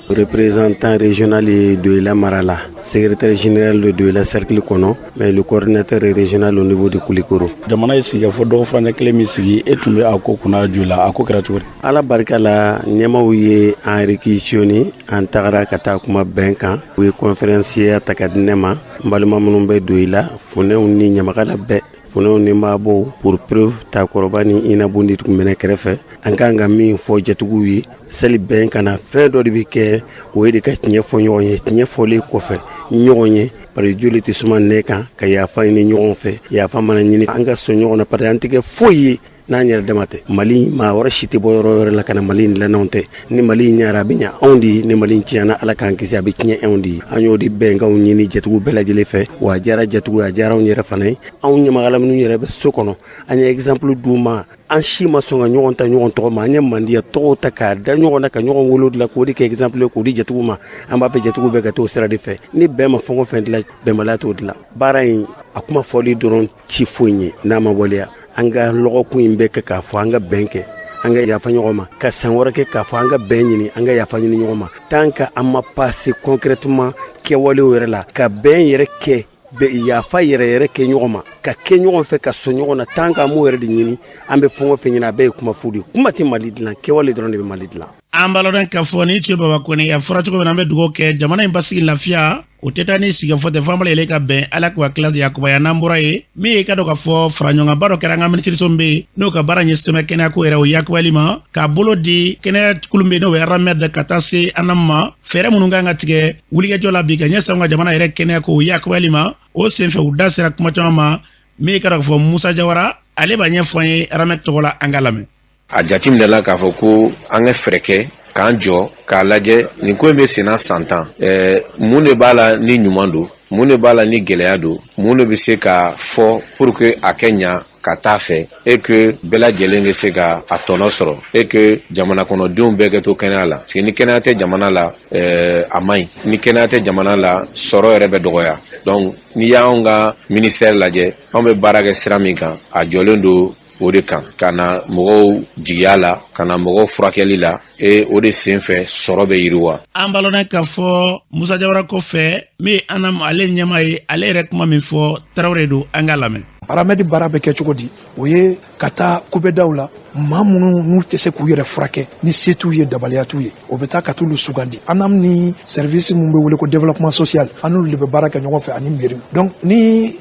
représentant régional ye Doyila mara la, secrétaire général de Doyila cercle kɔnɔ, mais le coordinateur régional au niveau de Kulikoro. Jamana ye sigikafɔ dɔgɔ furancɛ kelen min sigi, e tun bɛ a ko kunna Joyila, a ko kɛra cogo di? Ala barika la, ɲɛmaw ye an réquisitionné, an tagara ka taa kuma bɛn kan. U ye conférencier ta ka di ne ma. N balima minnu bɛ Doyila, funɛw ni ɲamakala bɛɛ, funɛw ni maabɔw, pour preuve, takɔrɔba ni inabundi tun bɛ ne kɛrɛfɛ. An kan ka min fɔ jatigiw ye, sali bɛn ka na, fɛn dɔ de bɛ kɛ, o ye de ka tiɲɛ fɔ ɲɔgɔn ye. Tiɲɛ fɔlen kɔfɛ ɲɔgɔn ye, bari joli tɛ suma nɛ kan, ka yafa ɲini ɲɔgɔn fɛ. Yafa mana ɲini, an ka sɔn ɲɔgɔn na, parce que an tɛ kɛ foyi ye. N'an yɛrɛ dama tɛ, Mali maa wɛrɛ si tɛ bɔ yɔrɔ wɛrɛ la ka na Mali in dilan n'anw tɛ. Ni Mali in ɲara, a bɛ ɲa anw de ye. Ni Mali in tiɲɛna, Ala k'an kisi, a bɛ tiɲɛ anw de ye. An y'o de bɛnkanw ɲini jatigiw bɛɛ lajɛlen fɛ, wa a diyara jatigiw ye, a diyara anw yɛrɛ fana ye. Anw ɲamakala minnu yɛrɛ bɛ so kɔnɔ, an ye exemple d'u ma. An si ma sɔn ka ɲɔgɔn ta ɲɔgɔn tɔgɔ ma. An ye mandiya tɔgɔw ta k'a da ɲɔgɔn na, ka ɲɔgɔn wolo de la, k'o de kɛ exemple ye, k'o di jatigiw ma. An b'a fɛ jatigiw bɛɛ ka t'o sira de fɛ. Ni bɛn ma fɛn o fɛn dilan, bɛnbaliya t'o dilan. Baara in, a kuma fɔli dɔrɔn ti foyi ɲɛ n'a ma waleya. An ka lɔgɔkun in bɛɛ kɛ k'a fɔ an ka bɛn kɛ, an ka yafa ɲɔgɔn ma, ka san wɛrɛ kɛ k'a fɔ an ka bɛn ɲini, an ka yafa ɲini ɲɔgɔn ma, tant que an ma passer concrètement kɛwalew yɛrɛ la, ka bɛn yɛrɛ kɛ, yafa yɛrɛ yɛrɛ kɛ ɲɔgɔn ma, ka kɛ ɲɔgɔn fɛ, ka sɔn ɲɔgɔn na. Tant que an m'o yɛrɛ de ɲini, an bɛ fɛn o fɛn ɲini, a bɛɛ ye kuma fu de ye. Kuma tɛ Mali dilan, kɛwale dɔrɔn de bɛ Mali dilan. An b'a lɔn k'a fɔ ni tun ye Baba Kɔnɛ a fɔra cogo min na, an bɛ dugawu kɛ jamana in basigi, lafiya o tɛ taa ni sigikafɔ tɛ, f'an bɛɛ lajɛlen ka bɛn. Ala k'u hakili yakubaya. N'an bɔra yen, min ye ka dɔn k'a fɔ faraɲɔgɔnba dɔ kɛra an ka minisiriso min bɛ yen, n'o ka baara ɲɛsinnen bɛ kɛnɛyako yɛrɛ o yakubayali ma, k'a bolo di kɛnɛya kulu bɛ yen, n'o bɛ ARAMED, ka taa se ANAM ma, fɛɛrɛ minnu kan ka tigɛ wulikajɔ la bi ka ɲɛsin an ka jamana yɛrɛ kɛnɛyako o yakubayali ma. O senfɛ, u da sera kuma caman ma. Min ye ka dɔn k'a fɔ Musa Jawara, ale b'a ɲɛfɔ an ye ARAMED tɔgɔ la, an ka lamɛn. A jateminɛla k'a fɔ ko an ka fɛɛrɛ kɛ k'an jɔ k'a lajɛ nin ko in bɛ senna san 10, mun de b'a la ni ɲuman don, mun de b'a la ni gɛlɛya don, mun de bɛ se ka fɔ pour que a kɛ ɲa ka taa fɛ et que bɛɛ lajɛlen bɛ se ka a tɔnɔ sɔrɔ et que jamana kɔnɔdenw bɛɛ kɛ to kɛnɛya la, parce que ni kɛnɛya tɛ jamana la, a man ɲi. Ni kɛnɛya tɛ jamana la, sɔrɔ yɛrɛ bɛ dɔgɔya. Donc n'i y'anw ka ministère lajɛ, anw bɛ baara kɛ sira min kan, a jɔlen don o de kan, ka na mɔgɔw jigiya la, ka na mɔgɔw furakɛli la, e o de sen fɛ sɔrɔ bɛ yiriwa. An b'a lɔn k'a fɔ Musa Jawara kɔfɛ, min ye ANAM ale ɲɛmaa ye, ale yɛrɛ kuma min fɔ, Tarawele don, an k'a lamɛn. ARAMED baara bɛ kɛ cogo di? O ye ka taa kubɛdaw la, maa minnu n'u tɛ se k'u yɛrɛ furakɛ, ni se t'u ye, dabaliya t'u ye, o bɛ taa ka t'olu sugandi. ANAM ni service min bɛ wele ko développement social, an n'olu de bɛ baara kɛ ɲɔgɔn fɛ, ani mairie. Donc ni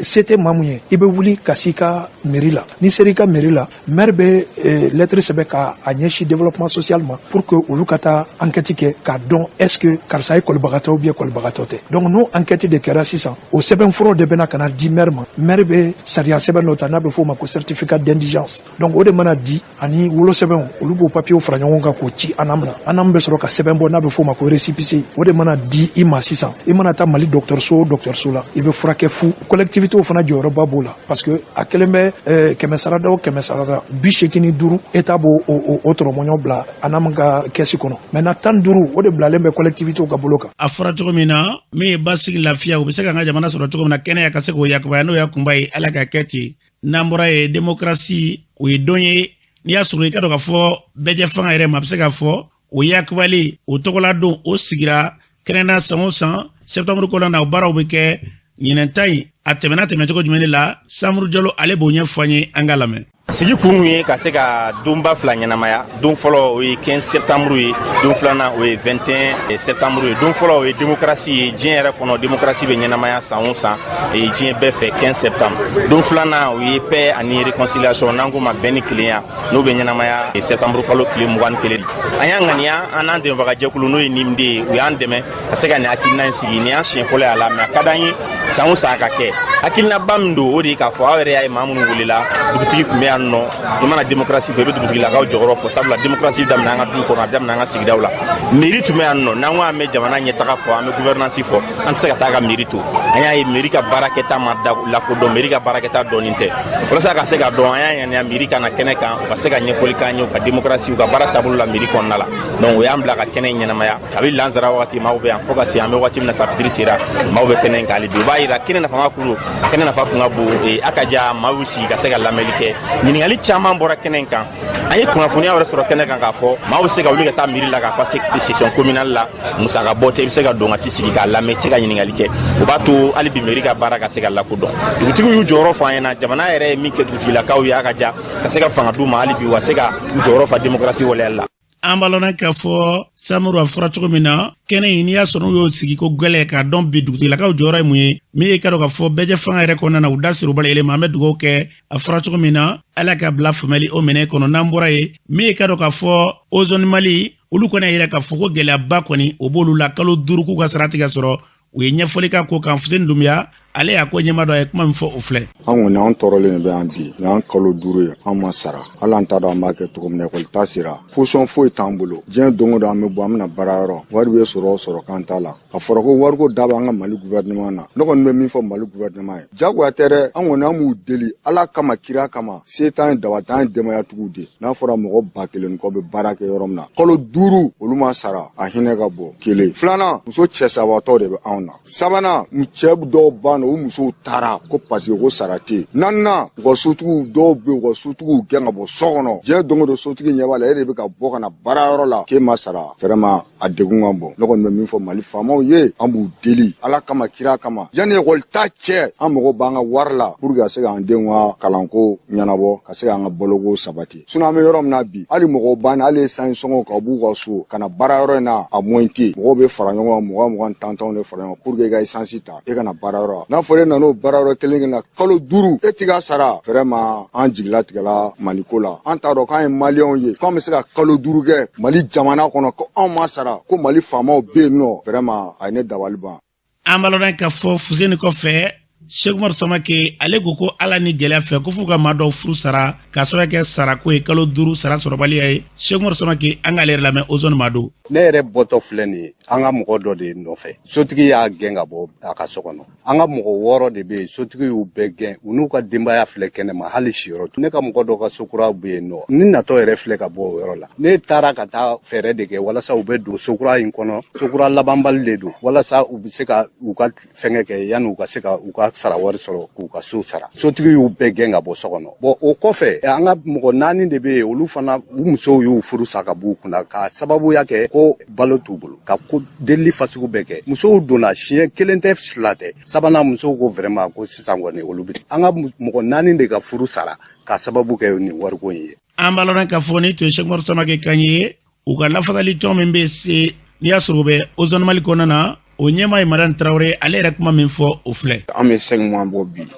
se tɛ maa mun ye, i bɛ wuli ka s'i ka mairie la. N'i sera i ka mairie la, maire bɛ lettre sɛbɛn ka a ɲɛsin développement social ma pour que olu ka taa enquête kɛ k'a dɔn est ce que karisa ye kɔlibagatɔ ou bien kɔlibagatɔ tɛ. Donc n'o enquête de kɛra sisan, o sɛbɛn furaw de bɛna ka na di maire ma. Maire bɛ sariya sɛbɛn dɔ ta n'a bɛ f'o ma ko certificat d'indigence. Donc o de mana di ani wolosɛbɛnw, olu b'o papiyew fara ɲɔgɔn kan k'o ci ANAM na. ANAM bɛ sɔrɔ ka sɛbɛn bɔ n'a bɛ f'o ma ko récépissé. O de mana di i ma sisan, i mana taa Mali dɔgɔtɔrɔso o dɔgɔtɔrɔso la, i bɛ furakɛ fu. Collectivitéw fana jɔyɔrɔba b'o la, parce que a kɛlen bɛ 100 sarada o 100 sarada, 85 État b'o o tɔrɔmɔɲɔ bila ANAM ka kɛsi kɔnɔ. Maintenant 15, o de bilalen bɛ collectivitéw ka bolo kan. A fɔra cogo min na, min ye basigi, lafiya, u bɛ se k'an ka jamana sɔrɔ cogo min na, kɛnɛya ka se k'o yakubaya, n'o y'a kunba ye, Ala ka kɛ ten. N'an bɔra yen, démocratie, o ye don ye n'i y'a sɔrɔ i ka dɔn k'a fɔ bɛɛjɛ fanga yɛrɛ ma, a bɛ se k'a fɔ o yakubali o tɔgɔla don, o sigira kɛnɛna san o san septembre kɔnɔna na, o baaraw bɛ kɛ. Ɲinɛn ta in, a tɛmɛna tɛmɛ cogo jumɛn de la? Samuru Jalo, ale b'o ɲɛfɔ an ye, an ka lamɛn. Sigi kun ye ka se ka donba fila ɲɛnamaya. Don fɔlɔ, o ye 15 septembre ye. Don filanan, o ye 21 septembre ye. Don fɔlɔ, o ye démocratie ye. Diɲɛ yɛrɛ kɔnɔ, démocratie bɛ ɲɛnamaya san o san diɲɛ bɛɛ fɛ 15 septembre. Don filanan, o ye paix ani réconciliation, n'an k'o ma bɛn ni kelenya, n'o bɛ ɲɛnamaya septembre kalo tile 21. An y'an ŋaniya, an n'an dɛmɛbagajɛkulu, n'o ye NIMD ye, u y'an dɛmɛ ka se ka nin hakilina in sigi. Nin y'an siɲɛ fɔlɔ ye a la, mais a ka d'an ye san o san a ka kɛ. Hakilinaba min don, o de ye k'a fɔ aw yɛrɛ y'a ye, maa minnu welela, dugutigi tun bɛ yan nɔ. I mana démocratie fɔ, i bɛ dugutigilakaw jɔyɔrɔ fɔ, sabula démocratie daminɛ an ka du kɔnɔ, a daminɛ an ka sigidaw la. Mairie tun bɛ yan nɔ. N'an ko an bɛ jamana ɲɛtaga fɔ, an bɛ gouvernance fɔ, an tɛ se ka taa ka mairie to. An y'a ye mairie ka baarakɛta ma lakodɔn, mairie ka baarakɛta dɔɔnin tɛ. Walasa ka se ka dɔn, an y'a ŋaniya mairie ka na kɛnɛ kan, u ka se ka ɲɛfɔli k'an ye u ka démocratie, u ka baara taabolo la mairie kɔnɔna la. Donc o y'an bila ka kɛnɛ in ɲɛnamaya kabi lansara wagati. Maaw bɛ yan fo ka se an bɛ waati min na, sa fitiri sera, maaw bɛ kɛnɛ in kan hali bi. O b'a yira kɛnɛ nafa kulu, kɛnɛ nafa kun ka bon. A ka ja maaw y'u sigi ka se ka lamɛnli kɛ. Ɲininkali caman bɔra kɛnɛ in kan. An ye kunnafoniya wɛrɛ sɔrɔ kɛnɛ kan k'a fɔ maaw bɛ se ka wuli ka taa mairie la ka passer session communale la, musaka bɔ tɛ, i bɛ se ka don ka t'i sigi k'a lamɛn, i tɛ se ka ɲininkali kɛ. O b'a to hali bi mairie ka baara ka se ka lakodɔn. Dugutigiw y'u jɔyɔrɔ fɔ an ɲɛna. Jamana yɛrɛ ye min kɛ dugutigilakaw ye, a ka ja ka se ka fanga d'u ma hali bi, u ka se ka u jɔyɔrɔ fa démocratie waleyali la. An b'a lɔn k'a fɔ Samuru, a fɔra cogo min na, kɛnɛ in, n'i y'a sɔrɔ n'u y'o sigi ko gwɛlɛ k'a dɔn bi dugutigilakaw jɔyɔrɔ ye mun ye, min ye ka dɔn k'a fɔ bɛɛjɛ fanga yɛrɛ kɔnɔna na, u da siri u bɛɛ lajɛlen ma. An bɛ dugawu kɛ, a fɔra cogo min na, Ala ka bila faamuyali o minɛ kɔnɔ. N'an bɔra yen, min ye ka dɔn k'a fɔ Ozone Mali, olu kɔni y'a yira k'a fɔ ko gɛlɛyaba kɔni o b'olu la, kalo 5 k'u ka sara tigɛ sɔrɔ. U ye ɲɛfɔli k'a ko kan. Fuseni Dunbiya, Ale y'a ko ɲɛmaa dɔ ye kuma min fɔ, o filɛ. An kɔni, an tɔɔrɔlen de bɛ yan bi. Nin y'an kalo 5 ye, an ma sara. Hali an t'a dɔn an b'a kɛ cogo min na. Ekɔli ta sera, position foyi t'an bolo. Diɲɛ don o don, an bɛ bɔ, an bɛna baara yɔrɔ, wari bɛ sɔrɔ sɔrɔ kan t'a la. A fɔra ko wariko da b'an ka Mali gouvernement na. Ne kɔni bɛ min fɔ Mali gouvernement ye, jagoya tɛ dɛ. An kɔni, an b'u deli Ala kama, kira kama. Se t'an ye, daba t'an ye, denbayatigiw de. N'a fɔra mɔgɔ 1000 kɔ bɛ baara kɛ yɔrɔ min na, kalo 5 olu ma sara, a hinɛ ka bɔ. Kelen filanan, muso cɛ sabatɔ de bɛ anw na. Sabanan, cɛ dɔw ban, u musow taara ko parce que ko sara tɛ yen. Naaninan, u ka sotigiw dɔw bɛ yen, u ka sotigiw gɛn ka bɔ so kɔnɔ. Diɲɛ don o don, sotigi ɲɛ b'a la, e de bɛ ka bɔ ka na baarayɔrɔ la k'e ma sara. Vraiment, a degun ka bon. Ne kɔni bɛ min fɔ Mali faamaw ye, an b'u deli Ala kama, kira kama, yanni ekɔli ta cɛ, an mago b'an ka wari la pour que ka se k'an denw ka kalanko ɲɛnabɔ, ka se k'an ka boloko sabati. Sinon, an bɛ yɔrɔ min na bi, hali mɔgɔw ban, hali essence sɔngɔ ka b'u ka so ka na baarayɔrɔ in na, a moyen tɛ yen. Mɔgɔw bɛ fara ɲɔgɔn kan, 20 20, 10 10 de fara ɲɔgɔn kan pour que i ka essence ta, e ka na baarayɔrɔ la. N'a fɔra e nana o baarayɔrɔ kelen kelen na, kalo 5 e t'i ka sara, vraiment, an jigilatigɛla Maliko la. An t'a dɔn k'an ye Maliyɛnw ye, k'an bɛ se ka kalo 5 kɛ Mali jamana kɔnɔ ko anw ma sara, ko Mali faamaw bɛ yen nɔ. Vraiment, a ye ne dabali ban. An b'a lɔn k'a fɔ Fuseni kɔfɛ, Seku Umaru Samake, ale ko ko ala ni gɛlɛya fɛ ko f'u ka maa dɔw furu sara k'a sababu kɛ sarako ye, kalo 5 sara sɔrɔbaliya ye. Seku Umaru Samake, an k'ale yɛrɛ lamɛn. Ozone maa don. Ne yɛrɛ bɔtɔ filɛ nin ye, an ka mɔgɔ dɔ de nɔfɛ, sotigi y'a gɛn ka bɔ a ka so kɔnɔ. An ka mɔgɔ 6 de bɛ yen, sotigi y'u bɛɛ gɛn, u n'u ka denbaya filɛ kɛnɛma, hali siyɔrɔ. Ne ka mɔgɔ dɔ ka sokura bɛ yen nɔ, ni natɔ yɛrɛ filɛ ka bɔ o yɔrɔ la. Ne taara ka taa fɛɛrɛ de kɛ walasa u bɛ don sokura in kɔnɔ. Sokura labanbali de don, walasa u bɛ se ka u ka fɛngɛ kɛ yanni u ka se ka u ka sara wari sɔrɔ k'u ka so sara. Sotigi y'u bɛɛ gɛn ka bɔ so kɔnɔ. Bɔn, o kɔfɛ, an ka mɔgɔ 4 de bɛ yen, olu fana u musow y'u furu sa ka b'u kunna ka sababuya kɛ ko balo t'u bolo, ka ko delili fasugu bɛɛ kɛ. Musow donna siɲɛ kelen tɛ, fila tɛ, sabanan, musow ko vraiment ko sisan kɔni olu bɛ. An ka mɔgɔ 4 de ka furu sara ka sababu kɛ nin wariko in ye. An b'a lɔn k'a fɔ ni tun ye Seku Umaru Samake kan ye. U ka lafasali tɔn min bɛ se, n'i y'a sɔrɔ u bɛ Ozone Mali kɔnɔna na, o ɲɛmaa ye Madani Tarawele. Ale yɛrɛ kuma min fɔ, o filɛ. An bɛ 5 mois bɔ bi,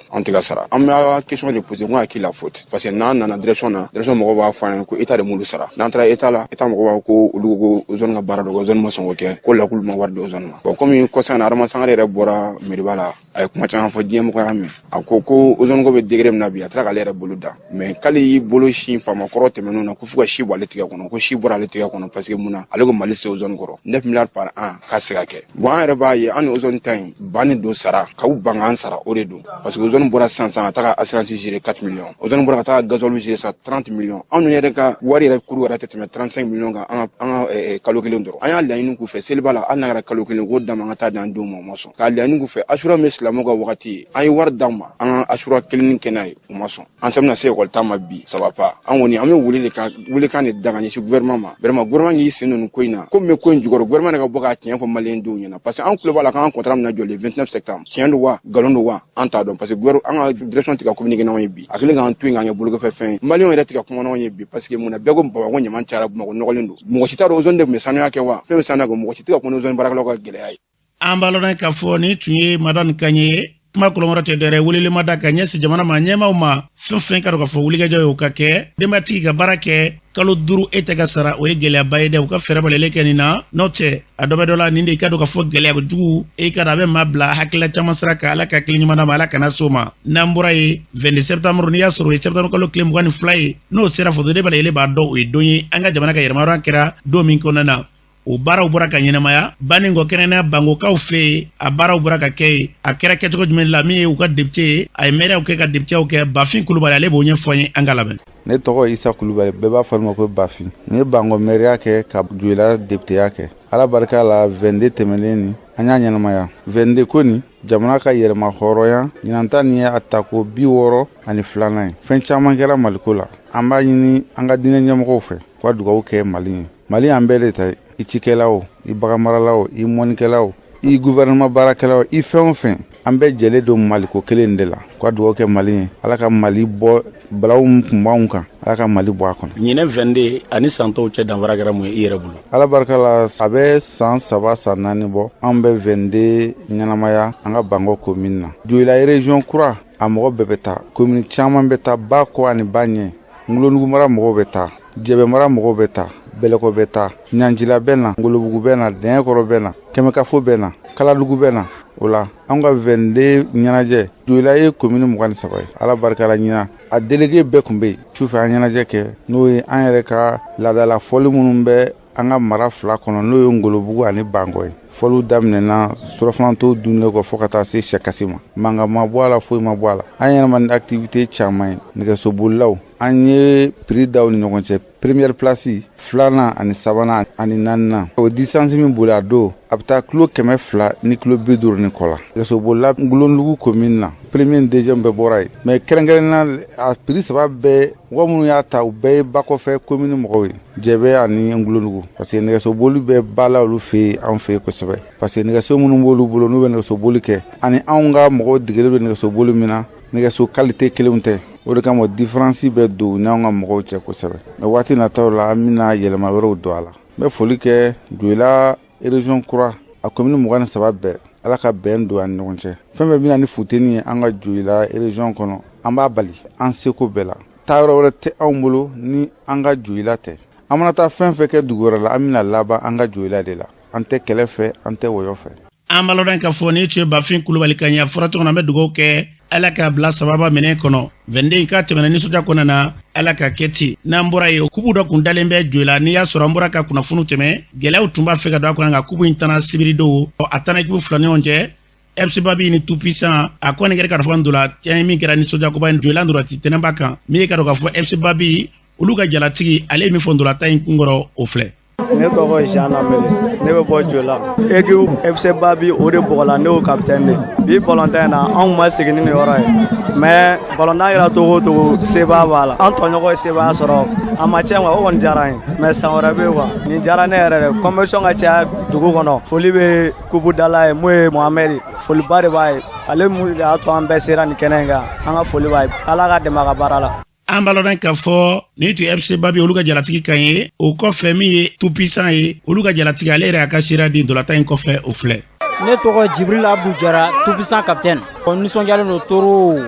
an tɛ ka sara. An bɛ question de poser ko à qui la faute, parce que n'an nana direction na, direction mɔgɔw b'a fɔ an ye ko état de m'olu sara. N'an taara état la, état mɔgɔw b'a fɔ ko olu ko Ozone ka baara dɔ kɛ, Ozone ma sɔn k'o kɛ, ko lakulu ma wari di Ozone ma. Bon, komi kɔsa in na, Adama Sangare yɛrɛ bɔra mairie la, a ye kuma caman fɔ, diɲɛ mɔgɔ y'a mɛn. A ko ko Ozone ko bɛ degré min na bi, a taara k'ale yɛrɛ bolo da, mais k'ale y'i bolo sin faama kɔrɔ tɛmɛnenw na, ko fo ka si bɔ ale tigɛ kɔnɔ, ko si bɔra ale tigɛ kɔnɔ, parce que mun na, ale ko Mali se Ozone kɔrɔ 9 milliards par an k'a se ka kɛ. Bon, an yɛrɛ b'a ye, an ni Ozone ta in ban ni don sara k'u ban k'an sara, o de don, parce que Ozone bɔra sisan sisan ka taga assurance gérer 4 millions, Ozone bɔra ka taga gasoil gérer sa 30 millions. Anw yɛrɛ ka wari yɛrɛ kuru yɛrɛ tɛ tɛmɛ 35 millions kan an ka kalo kelen dɔrɔn. An y'a laɲini k'u fɛ seliba la, hali n'a kɛra kalo kelen, k'o d'an ma, an ka taa di an denw ma, u ma sɔn. K'a laɲini k'u fɛ asura min silamɛw ka wagati ye, an ye wari d'an ma, an ka asura kelen kɛ n'a ye, u ma sɔn. An bɛna se ekɔli ta ma bi, ça va pas. An kɔni, an bɛ wele de ka welekan de da ka ɲɛsin gouvernement ma. Vraiment, gouvernement k'i sen don nin ko in na. Ko min bɛ ko in jukɔrɔ, gouvernement de ka bɔ k'a tiɲɛ fɔ Maliyɛn denw ɲɛna, parce que an tulo b'a la k'an contrat bɛna jɔ le 29 septembre. Tiɲɛ don wa, nkalon don wa, an t'a dɔn, parce que an ka direction tɛ ka communiquer n'anw ye bi. A kɛlen k'an to yen k'an kɛ bolokɔfɛ fɛn ye. Maliyɛnw yɛrɛ tɛ ka kuma n'anw ye bi, parce que mun na, bɛɛ ko Bamakɔ ɲaman cayara, Bamakɔ nɔgɔlen don. Mɔgɔ si t'a dɔn Ozone de tun bɛ sanuya kɛ wa, fɛn bɛ sanuya kɛ, mɔgɔ si tɛ ka kuma ni Ozone baarakɛlaw ka gɛlɛya ye. An b'a lɔn k'a fɔ nin tun ye Madani kan ye. Kuma kolonwɛrɛ tɛ dɔwɛrɛ, welelema da ka ɲɛsin jamana ma ɲɛmaaw ma, fɛn fɛn ka dɔn k'a fɔ wulikajɔ ye o ka kɛ. Denbatigi ka baara kɛ kalo 5, e tɛ ka sara, o ye gɛlɛyaba ye dɛ. U ka fɛɛrɛ balalen kɛ nin na, n'o tɛ a dɔ bɛ dɔ la. Nin de i ka dɔn k'a fɔ gɛlɛya jugu, e ka dɔn a bɛ maa bila hakilila caman sira kan. Ala ka hakili ɲuman d'a ma, Ala kana s'o ma. N'an bɔra ye, 22 septembre, n'i y'a sɔrɔ o ye septembre kalo tile 22 ye, n'o sera, fasoden bɛɛ lajɛlen b'a dɔn o ye don ye an ka jamana ka yɛrɛmahɔrɔnya kɛra don min kɔnɔna na. O baaraw bɔra ka ɲɛnamaya Banikɔ, kɛrɛnkɛrɛnnenya Bangokaw fɛ yen. A baaraw bɔra ka kɛ yen. A kɛra kɛcogo jumɛn la? Min ye u ka député ye, a ye maires kɛ ka députéw kɛ, Bafin Kulubali, ale b'o ɲɛfɔ an ye. An ka lamɛn. Ne tɔgɔ Isa Kulubali, bɛɛ b'a fɔ ma ko Bafin. N ye Bangɔ mɛriya kɛ, ka Joyila députéya kɛ. Ala barika la, 22 tɛmɛnen nin, an y'a ɲɛnamaya. 22 ko nin, jamana ka yɛrɛma hɔrɔnya ɲinanta nin ye a tako 62nan ye. Fɛn caman kɛra Maliko la. An b'a ɲini an ka diinɛ ɲɛmɔgɔw fɛ k'u ka dugawu kɛ Mali ye. Mali y'an bɛɛ de ta ye, i cikɛlaw, i baganmaralaw, i mɔnikɛlaw, i gouvernement baarakɛlaw, i fɛn o fɛn, an bɛɛ jɛlen don Maliko kelen de la. K'u ka dugawu kɛ Mali ye, Ala ka Mali bɔ balawu min kun b'anw kan, Ala ka Mali bɔ a kɔnɔ. Ɲinɛ 22 ani san tɔw cɛ, danfara kɛra mun ye i yɛrɛ bolo? Ala barika la, a bɛ san 3, san 4 bɔ, an bɛ 22 ɲɛnamaya an ka Bangɔ commune na. Joyila région kura, a mɔgɔ bɛɛ bɛ taa, commune caman bɛ taa, ba kɔ ani ba ɲɛ. Ngolonugu mara mɔgɔw bɛ taa, Jɛbɛ mara mɔgɔw bɛ taa, Bɛlɛkɔ bɛ taa, Ɲanjila bɛ na, Ngolobugu bɛ na, Dɛɲɛkɔrɔ bɛ na, Kɛmɛkafo bɛ na, Kaladugu bɛ na. O la an ka 22 ɲɛnajɛ, Joyila ye komini 23 ye. Ala barika la, ɲinan a délégué bɛɛ tun bɛ yen. Su fɛ an ɲɛnajɛ kɛ, n'o ye an yɛrɛ ka laadala fɔli minnu bɛ an ka mara fila kɔnɔ, n'o ye Ngolobugu ani Bankɔ ye. Fɔliw daminɛna surɔfanato dunnen kɔ fo ka taa se sɛkasi ma. Mankan ma bɔ a la, foyi ma bɔ a la. An yɛrɛ ma ni activité caman ye. Nɛgɛsobolilaw, an ye prix da u ni ɲɔgɔn cɛ, première place, filanan ani sabanan ani naaninan. O distance min boli a don, a bɛ taa kilo 200 ni kilo 50 ni kɔ la. Nɛgɛsobolila Ngulondugu commune na, premier ni deuxième bɛɛ bɔra yen. Mais kɛrɛnkɛrɛnnenya, a prix saba bɛɛ, mɔgɔ minnu y'a ta, u bɛɛ ye bakɔfɛ commune mɔgɔw ye, Jɛbɛ ani Ngulondugu, parce que nɛgɛsoboli bɛ ba la olu fɛ yen, anw fɛ yen kosɛbɛ, parce que nɛgɛso minnu b'olu bolo, n'u bɛ nɛgɛsoboli kɛ, ani anw ka mɔgɔw degelen bɛ nɛgɛsoboli min na, nɛgɛso qualité kelenw tɛ. O de kama différence bɛ don n'anw ka mɔgɔw cɛ kosɛbɛ. Mais waati nataw la, an bɛna yɛlɛma wɛrɛw don a la. N bɛ foli kɛ Joyila région kura a commune 23 bɛɛ. Ala ka bɛn don an ni ɲɔgɔn cɛ. Fɛn fɛn bɛna ni funteni ye an ka Joyila région kɔnɔ, an b'a bali an seko bɛɛ la. Taayɔrɔ wɛrɛ tɛ anw bolo ni an ka Joyila tɛ. An mana taa fɛn fɛn kɛ dugu wɛrɛ la, an bɛna laban an ka Joyila de la. An tɛ kɛlɛ fɛ, an tɛ wɔyɔ fɛ. An b'a lɔn k'a fɔ nin tun ye Bafin Kulubali kan ye. A fɔra cogo min na, an bɛ dugawu kɛ, Ala k'a bila sababa minɛ kɔnɔ. 22 k'a tɛmɛna nisɔndiya kɔnɔna na, Ala ka kɛ ten. N'an bɔra yen, kupu dɔ kun dalen bɛ Joyila. N'i y'a sɔrɔ an bɔra ka kunnafoniw tɛmɛ, gɛlɛyaw tun b'a fɛ ka don a kɔnɔ, nka kupu in tanna sibiridon. A tanna ekipu fila ni ɲɔgɔn cɛ, FC Babi ni Tout Puissant. A kɔni kɛra k'a fɔ ntola tiɲɛ min kɛra nisɔndiyakoba ye Joyila ntolati tɛnɛba kan. Min ye ka dɔn k'a fɔ FC Babi olu ka jalatigi, ale ye min fɔ ntolatan in kunkɔrɔ, o filɛ. Ne tɔgɔ Jean Lamele, ne bɛ bɔ Joyila. Équipe FC Babi, o de bɔgɔla, ne y'o capitaine de. Bi balontan in na, anw ma segin ni nin yɔrɔ ye, mais balontan kɛra togo o togo, sebaya b'a la. An tɔɲɔgɔn ye sebaya sɔrɔ, a ma tiɲɛ quoi, o kɔni diyara an ye, mais san wɛrɛ bɛ yen quoi. Nin diyara ne yɛrɛ de. Compétition ka caya dugu kɔnɔ. Foli bɛ kupu dala ye, mun ye Mohamɛdi, foliba de b'a ye. Ale mun de y'a to an bɛɛ sera nin kɛnɛ in kan, an ka foli b'a ye. Ala ka dɛmɛ a ka baara la. An b'a lɔn k'a fɔ nin tun ye FC Babi olu ka jalatigi kan ye. O kɔfɛ, min ye Tout Puissant ye, olu ka jalatigi, ale yɛrɛ y'a ka seereya di ntolatan in kɔfɛ, o filɛ. Ne tɔgɔ Jibril Abdu Jara, Tout Puissant capitaine. Nisɔndiyalen don trop.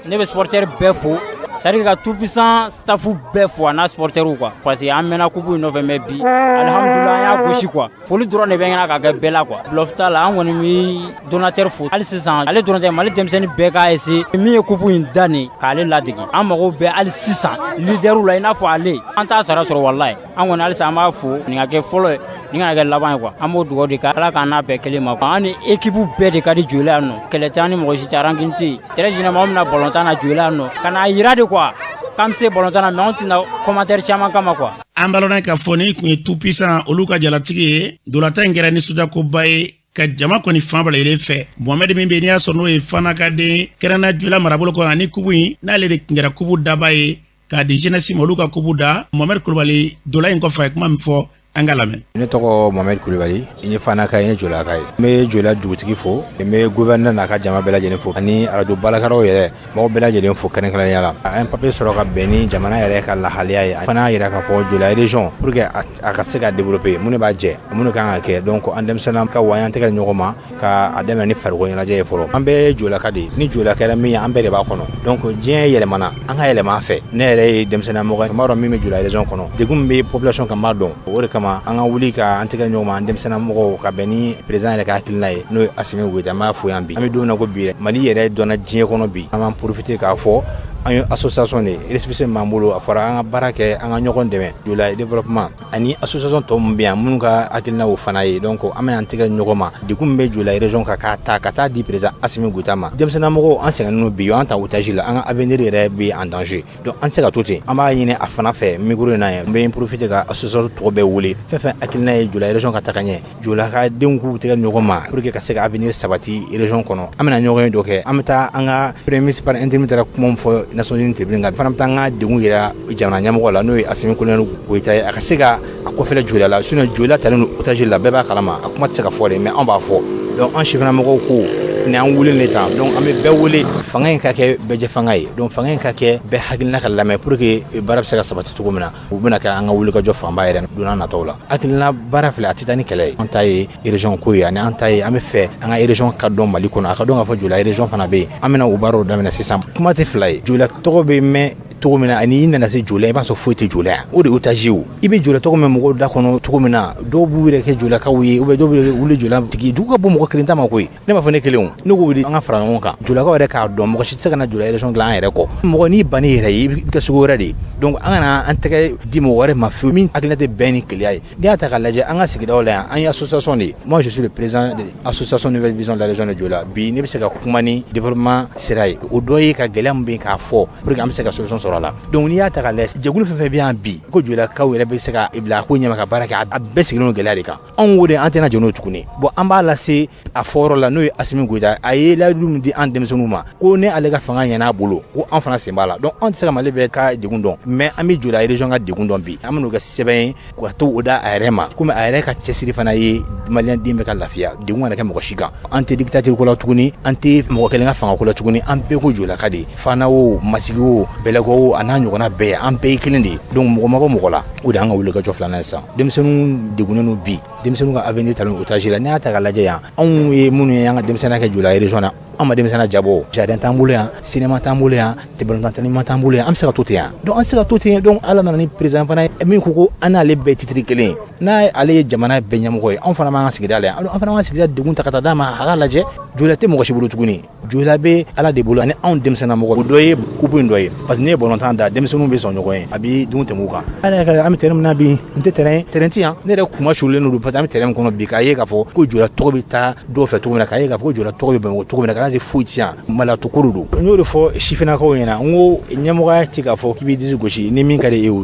Ne bɛ supporter bɛɛ fo, c'est à dire ka Tout Puissant staff bɛɛ fo, a n'a supporterw quoi, parce que an mɛnna coupe in nɔfɛ, mais bi alihamudulila, an y'a gosi quoi. Foli dɔrɔn de bɛ ɲɛna ka kɛ bɛɛ la quoi. Bluff t'a la. An kɔni bɛ donateur fo hali sisan. Ale dɔrɔn tɛ, Mali denmisɛnnin bɛɛ k'a essayer. Min ye coupe in da nin k'ale ladege, an mago bɛ hali sisan leader la i n'a fɔ ale. An t'a sara sɔrɔ walayi. An kɔni halisa an b'a fo. Nin ka kɛ fɔlɔ ye, nin kana kɛ laban ye quoi. An b'o dugawu de kɛ, Ala k'an n'a bɛɛ kelen ma. An ni équipe bɛɛ de ka di Joyila yan nɔ. Kɛlɛ tɛ an ni mɔgɔ si cɛ, rancune tɛ yen. Très généralement, an bɛna balontan na Joyila yan nɔ ka n'a yira de quoi k'an bɛ se balontan na, mais anw tɛna commentaire caman kama quoi. An b'a lɔn k'a fɔ nin tun ye Tout Puissant olu ka jalatigi ye. Ntolatan in kɛra nisɔndiyakoba ye ka jama kɔni fan bɛɛ lajɛlen fɛ. Mohamɛdi min bɛ yen, n'i y'a sɔrɔ n'o ye Fanakaden kɛrɛnna Joyila marabolo kɔnɔ, ani kupu in n'ale de tun kɛra kupu daba ye k'a di jeunesse ma, olu ka kupu da. Mohamɛdi Kulubali, ntola in kɔfɛ, a ye kuma min fɔ, an ka lamɛn. Ne tɔgɔ Mohamɛd Kulubali, n ye Fanaka ye, n ye Jolaka ye. N bɛ Jola dugutigi fo, n bɛ gouverneur n'a ka jama bɛɛ lajɛlen fo, ani arajo baarakɛlaw yɛrɛ, mɔgɔ bɛɛ lajɛlen fo kɛrɛnkɛrɛnnenya la. An ye papier sɔrɔ ka bɛn ni jamana yɛrɛ ka lahaliya ye. A fana y'a yira k'a fɔ Jola région, pour que a ka se ka développer, mun de b'a jɛ, mun de kan ka kɛ. Donc an denmisɛnnin ka wa an tɛgɛ ɲɔgɔn ma ka a daminɛ ni farikolo ɲɛnajɛ ye fɔlɔ. An bɛɛ ye Jolaka de ye. Ni Jola kɛra min ye, an bɛɛ de b'a kɔnɔ. Donc diɲɛ yɛlɛmana, an ka yɛlɛma a fɛ. Ne yɛrɛ ye denmisɛnnin mɔgɔ ye, n b'a dɔn min bɛ Jola région kɔnɔ, degun min bɛ population kan, n b'a dɔn. O de kama an ka wuli ka an tɛgɛ ɲɔgɔn ma, an denmisɛnnin mɔgɔw, ka bɛn ni président yɛrɛ ka hakilina ye, n'o ye Asimi Goyita. An b'a fo yan bi. An bɛ don min na ko bi, Mali yɛrɛ dɔnna diɲɛ kɔnɔ bi. An b'an profiter k'a fɔ an ye association de ye, récépissé min b'an bolo, a fɔra an ka baara kɛ, an ka ɲɔgɔn dɛmɛ Jola développement ani association tɔ min bɛ yan, minnu ka hakilina o fana ye. Donc an bɛna an tɛgɛ ɲɔgɔn ma, degun min bɛ Jola région kan, k'a ta ka taa di président Asimi Goyita ma. Denmisɛnnin an sɛgɛnnen don bi, an ta otage la, an ka avenir yɛrɛ bɛ en danger. Donc an tɛ se ka to ten. An b'a ɲini a fana fɛ micro in na yan. N bɛ profiter ka association tɔgɔ bɛɛ wele, fɛn fɛn hakilina ye Jola région ka taga ɲɛ, Jola ka denw k'u tɛgɛ ɲɔgɔn ma pour que ka se ka avenir sabati région kɔnɔ. An bɛna ɲɔgɔn ye dɔ kɛ, an bɛ taa an ka premier ministre par intérim taara kuma min fɔ Nations Unies tribune kan, fana bɛ taa an ka degun yira jamana ɲɛmɔgɔ la, n'o ye Asimi Colonel Goyita ye, a ka se ka a kɔfɛlɛ Jola la. Sinon Jola talen don otage la, bɛɛ b'a kalama. A kuma tɛ se ka fɔ dɛ, mais anw b'a fɔ. Donc an sifinnamɔgɔw ko ni an wuli de tan. Donc an bɛ bɛɛ wele, fanga in ka kɛ bɛɛjɛ fanga ye. Donc fanga in ka kɛ bɛɛ hakilina ka lamɛn pour que baara bɛ se ka sabati cogo min na. U bɛna kɛ an ka wulikajɔ fanba yɛrɛ don n'a nataw la. Hakilina baara filɛ, a tɛ taa ni kɛlɛ ye. An ta ye région ko ye, ani an ta ye an bɛ fɛ an ka région ka dɔn Mali kɔnɔ, a ka dɔn k'a fɔ Jola région fana bɛ yen. An bɛna o baaraw daminɛ sisan. Kuma tɛ fila ye, Jola tɔgɔ bɛ mɛn. cogo min na ani i nana se Joyila, i b'a sɔrɔ foyi tɛ Joyila yan. O de ye otage ye. I bɛ Joyila tɔgɔ mɛn mɔgɔw da kɔnɔ cogo min na, dɔw b'u yɛrɛ kɛ Joyilakaw ye, ou bien dɔw bɛ wuli Joyila tigi. Dugu ka bon mɔgɔ kelen ta ma koyi. Ne m'a fɔ ne kelen o, ne ko de an ka fara ɲɔgɔn kan, Joyilakaw yɛrɛ k'a dɔn, mɔgɔ si tɛ se ka na Joyila région dilan an yɛrɛ kɔ. Mɔgɔ n'i banni yɛrɛ ye, i bɛ kɛ sugu wɛrɛ de ye. Donc an kana an tɛgɛ di mɔgɔ wɛrɛ ma fiyewu min hakilina tɛ bɛn ni kelenya ye. N'i y'a ta k'a lajɛ, an ka sigidaw la yan, an ye association de ye. Moi, je suis le président de l'association Nouvelle Vision de la région de Dioïla. Bi ne bɛ se ka kuma ni développement sira ye, o dɔ ye ka gɛlɛya min bɛ yen k'a fɔ pour que an bɛ se ka solution sɔrɔ a la. Donc n'i y'a ta k'a lajɛ, jɛkulu fɛn fɛn bɛ yan bi ko Joyilakaw yɛrɛ bɛ se ka bila ko ɲɛma ka baara kɛ, a bɛɛ sigilen don gɛlɛya de kan. Anw ko de an tɛna jɛn n'o tuguni. Bon, an b'a lase a fɔyɔrɔ la, n'o ye Asimi Goyita. A ye layidu min di an denmisɛnninw ma ko ne ale ka fanga ɲɛna a bolo, ko an fana sen b'a la. Donc an tɛ se ka Mali bɛɛ ka degun dɔn, mais an bɛ Joyila région ka degun dɔn. Bi an bɛn'o kɛ sɛbɛn ye ka to o da a yɛrɛ ma, komi a yɛrɛ ka cɛsiri fana ye maliyɛn den bɛɛ ka lafiya, degun kana kɛ mɔgɔ si kan. An tɛ dictature ko la tuguni, an tɛ mɔgɔ kelen ka fanga ko la tuguni. An bɛɛ ko Joyilaka de, Fana o, Masigi o, Bɛlɛkɔ o, a n'a ɲɔgɔnna bɛɛ, an bɛɛ ye kelen de ye. Donc mɔgɔ ma bɔ mɔgɔ la. O de y'an ka wulikajɔ filanan ye sisan. Denmisɛnninw degunnen don bi, denmisɛnninw ka avenir talen otage la. N'i y'a ta k'a lajɛ yan, anw ye minnu ye an ka denmisɛnninya kɛ Joyila région na, an ma denmisɛnninya jabɔ. Jardin t'an bolo yan, cinéma t'an bolo yan, balontan terrain t'an bolo yan. An bɛ se ka to ten yan? Donc an tɛ se ka to ten. Donc Ala nana ni président fana ye min ko ko an n'ale bɛɛ titre kelen ye. N'a ale ye jamana bɛɛ ɲɛmɔgɔ ye, anw fana b'an ka sigida la yan, an fana b'an ka sigida degun ta ka taa d'a ma, a k'a lajɛ. Joyila tɛ mɔgɔ si bolo tuguni, Joyila bɛ Ala de bolo ani anw denmisɛnnin mɔgɔ. O dɔ ye coupe in dɔ ye, parce que n'i ye balontan da, denmisɛnninw bɛ sɔn ɲɔgɔn ye, a bɛ dun tɛmɛ u kan. An yɛrɛ an bɛ terrain min na bi, n tɛ terrain, terrain ti yan. Ne yɛrɛ kuma surulen don, parce que an bɛ terrain min kɔnɔ bi, k'a ye k'a fɔ ko Joyila tɔgɔ bɛ taa dɔw fɛ cogo min na, k'a ye k'a fɔ ko Joyila tɔgɔ bɛ Bamakɔ cogo min na, ka se foyi ti yan, malatɔ ko de don. N y'o de fɔ sifinnakaw ɲɛna, n ko ɲɛmɔgɔya tɛ k'a fɔ k'i b'i disi gosi ni min ka di e ye, o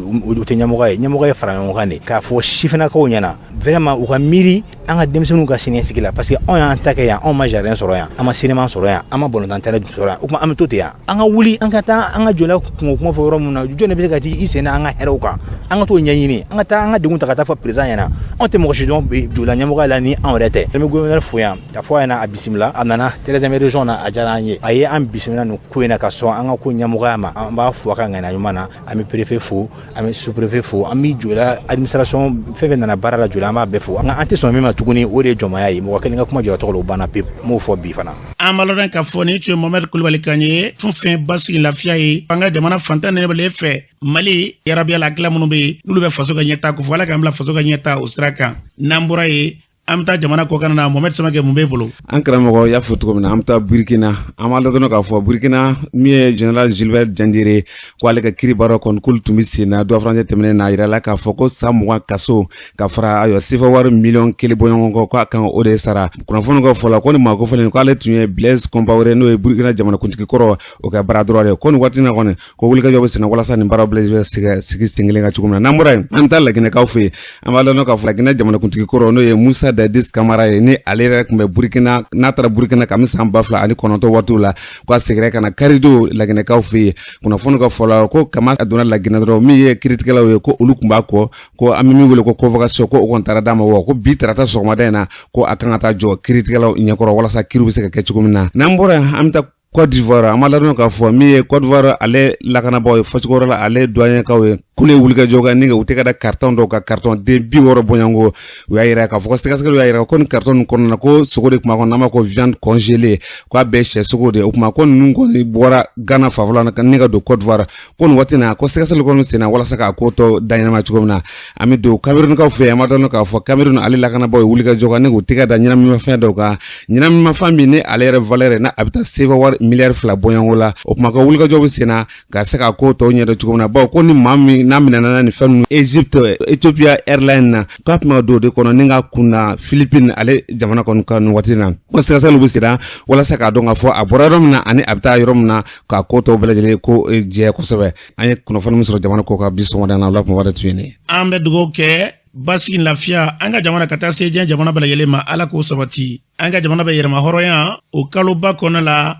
tɛ ɲɛmɔgɔya ye. Ɲɛmɔgɔ ye fara ɲɔgɔn kan de, k'a fɔ sifinnakaw ɲɛna vraiment u ka miiri an ka denmisɛnninw ka siniɲɛsigi la, parce que anw y'an ta kɛ yan, anw ma jardin sɔrɔ yan, an ma cinéma sɔrɔ yan, an ma balontan terrain sɔrɔ yan. O tuma an bɛ to ten yan? An ka wuli, an ka taa an ka Joyila kungo kuma fɔ yɔrɔ min na, jɔn de bɛ se ka t'i sen na an ka hɛrɛw kan? An ka t'o ɲɛɲini, an ka taa an ka degun ta ka taa fɔ président ɲɛna. Anw tɛ mɔgɔ si dɔn Joyila ɲɛmɔgɔya la ni anw yɛrɛ tɛ. An bɛ gouverneur fo yan ka fɔ a ɲɛna a bisimila, a nana 13e région na, a diyara an ye, a ye an bisimila nin ko in na ka sɔn an ka ko ɲɛmɔgɔya ma. An b'a fo a ka ŋaniya ɲuman na. An bɛ préfet fo, an bɛ sous-préfet fo, an bɛ Joyila administration fɛn fɛn nana baara la Joyila, an b'a bɛɛ fo. Nka an tɛ sɔn min ma tuguni, o de ye jɔnmaya ye. Mɔgɔ kelen ka kuma Joyila tɔgɔ la, o banna pewu. N b'o fɔ bi fana. An b'a lɔn k'a fɔ nin tun ye Mohamɛd Kulubali kan ye. Fɛn fɛn basigi lafiya ye an ka jamana fantan ne fɛ Mali yarabiya la, kila minnu bɛ yen n'olu bɛ faso ka ɲɛta ko fɔ, Ala k'an bila faso ka ɲɛta o sira kan. N'an bɔra yen, an bɛ taa jamana kɔkan na. Mohamɛd Samakɛ, mun b'e bolo? An karamɔgɔ y'a fɔ cogo min na, an bɛ taa Burkina. An b'a ladɔn k'a fɔ Burkina, min ye général Gilbert Diendéré, ko ale ka kiri baara kɔni k'olu tun bɛ sen na dɔ furancɛ tɛmɛnen na. A yirala k'a fɔ ko san 20 kaso ka fara ayiwa sefa wari miliyɔn 1 bɔɲɔgɔn kɔ, k'a kan o de sara. Kunnafoni ka fɔ la, ko ni maa kofɔlen k'ale tun ye Blaise Compaoré, n'o ye Burkina jamanakuntigi kɔrɔ, o ka bras droit de. Ko nin waati na kɔni, ko wulikajɔ bɛ senna walasa nin baaraw bɛɛ bɛ sigi sen kelen kan cogo min na. N'an bɔra yen, an bɛ taa Laginɛkaw fɛ yen. An b'a dɔn k'a fɔ Laginɛ jamanakuntigi kɔrɔ, n'o ye Musa Dadis Kamara ye, ni ale yɛrɛ tun bɛ Burkina, n'a taara Burkina kabini san 2009 waatiw la, ko a seginna ka na karidon Laginɛkaw fɛ yen. Kunnafoni ka fɔ la, ko kama a donna Laginɛ dɔrɔn, min ye kiritigɛlaw ye, ko olu tun b'a kɔ, ko an bɛ min wele ko convocation, ko o kɔni taara d'a ma wa ko bi tarata sɔgɔmada in na, ko a kan ka taa jɔ kiritigɛlaw ɲɛkɔrɔ walasa kiriw bɛ se ka kɛ cogo min na. N'an bɔra yen, an bɛ taa Côte d'Ivoire. An b'a ladɔn k'a fɔ min ye Côte d'Ivoire ale lakanabaaw ye, fɔcogo wɛrɛ la ale douanier ye, k'olu ye wulikajɔ kɛ ni u tɛgɛ da carton dɔw kan, carton den 60 bɔɲɔgɔnko. U y'a yira k'a fɔ ko sɛgɛsɛgɛliw y'a yira ko nin carton ninnu kɔnɔna na, ko sogo de tun b'a kɔnɔ, n'an b'a ko viande congelée, k'a bɛɛ sɛ sogo de. O tuma ko ninnu kɔni bɔra Ghana fanfɛla la ni ka don Côte d'Ivoire. Ko nin waati na, ko sɛgɛsɛgɛli kɔni senna walasa k'a ko tɔ da ɲɛnama cogo min na. An bɛ don Camerounkaw fɛ yen. An b'a dɔn k'a fɔ Cameroun ale lakanabaaw ye wulikajɔ kɛ ni k'u tɛgɛ da ɲɛnaminimafɛn dɔw kan, ɲɛnaminimafɛn min ni ale yɛrɛ valeur n'a a bɛ taa sefa wari miliyari 2 bɔɲɔgɔnko la. O tuma ko wulikajɔ bɛ sen na ka se ka ko tɔw ɲɛdɔn cogo min na, bawo ko ni maa min n'a minɛna ni fɛn ninnu Egypte Ethiopia Airline na, k'a tun bɛ don o de kɔnɔ ni ka kunna Philippines ale jamana kɔni kan nin waati na. Ko sɛgɛsɛgɛliw bɛ sen na walasa k'a dɔn k'a fɔ a bɔra yɔrɔ min na ani a bɛ taa yɔrɔ min na, k'a ko tɔw bɛɛ lajɛlen ko jɛ kosɛbɛ. An ye kunnafoni min sɔrɔ jamana kɔ kan bi sɔgɔmada na, o la kumaba de tun ye nin ye. An bɛ dugawu kɛ basigi lafiya an ka jamana ka taa se diɲɛ jamana bɛɛ lajɛlen ma. Ala k'o sabati. An ka jamana bɛ yɛrɛma hɔrɔnya o kaloba kɔnɔ la,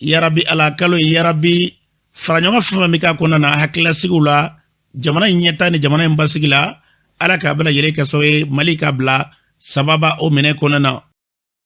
yarabi Ala kalo ye, yarabi faraɲɔgɔn fɛn fɛn bɛ k'a kɔnɔna na, hakililasigiw la, jamana in ɲɛta ni jamana in basigi la, Ala k'a bɛɛ lajɛlen kɛ sababu ye Mali ka bila sababa o minɛ kɔnɔna na.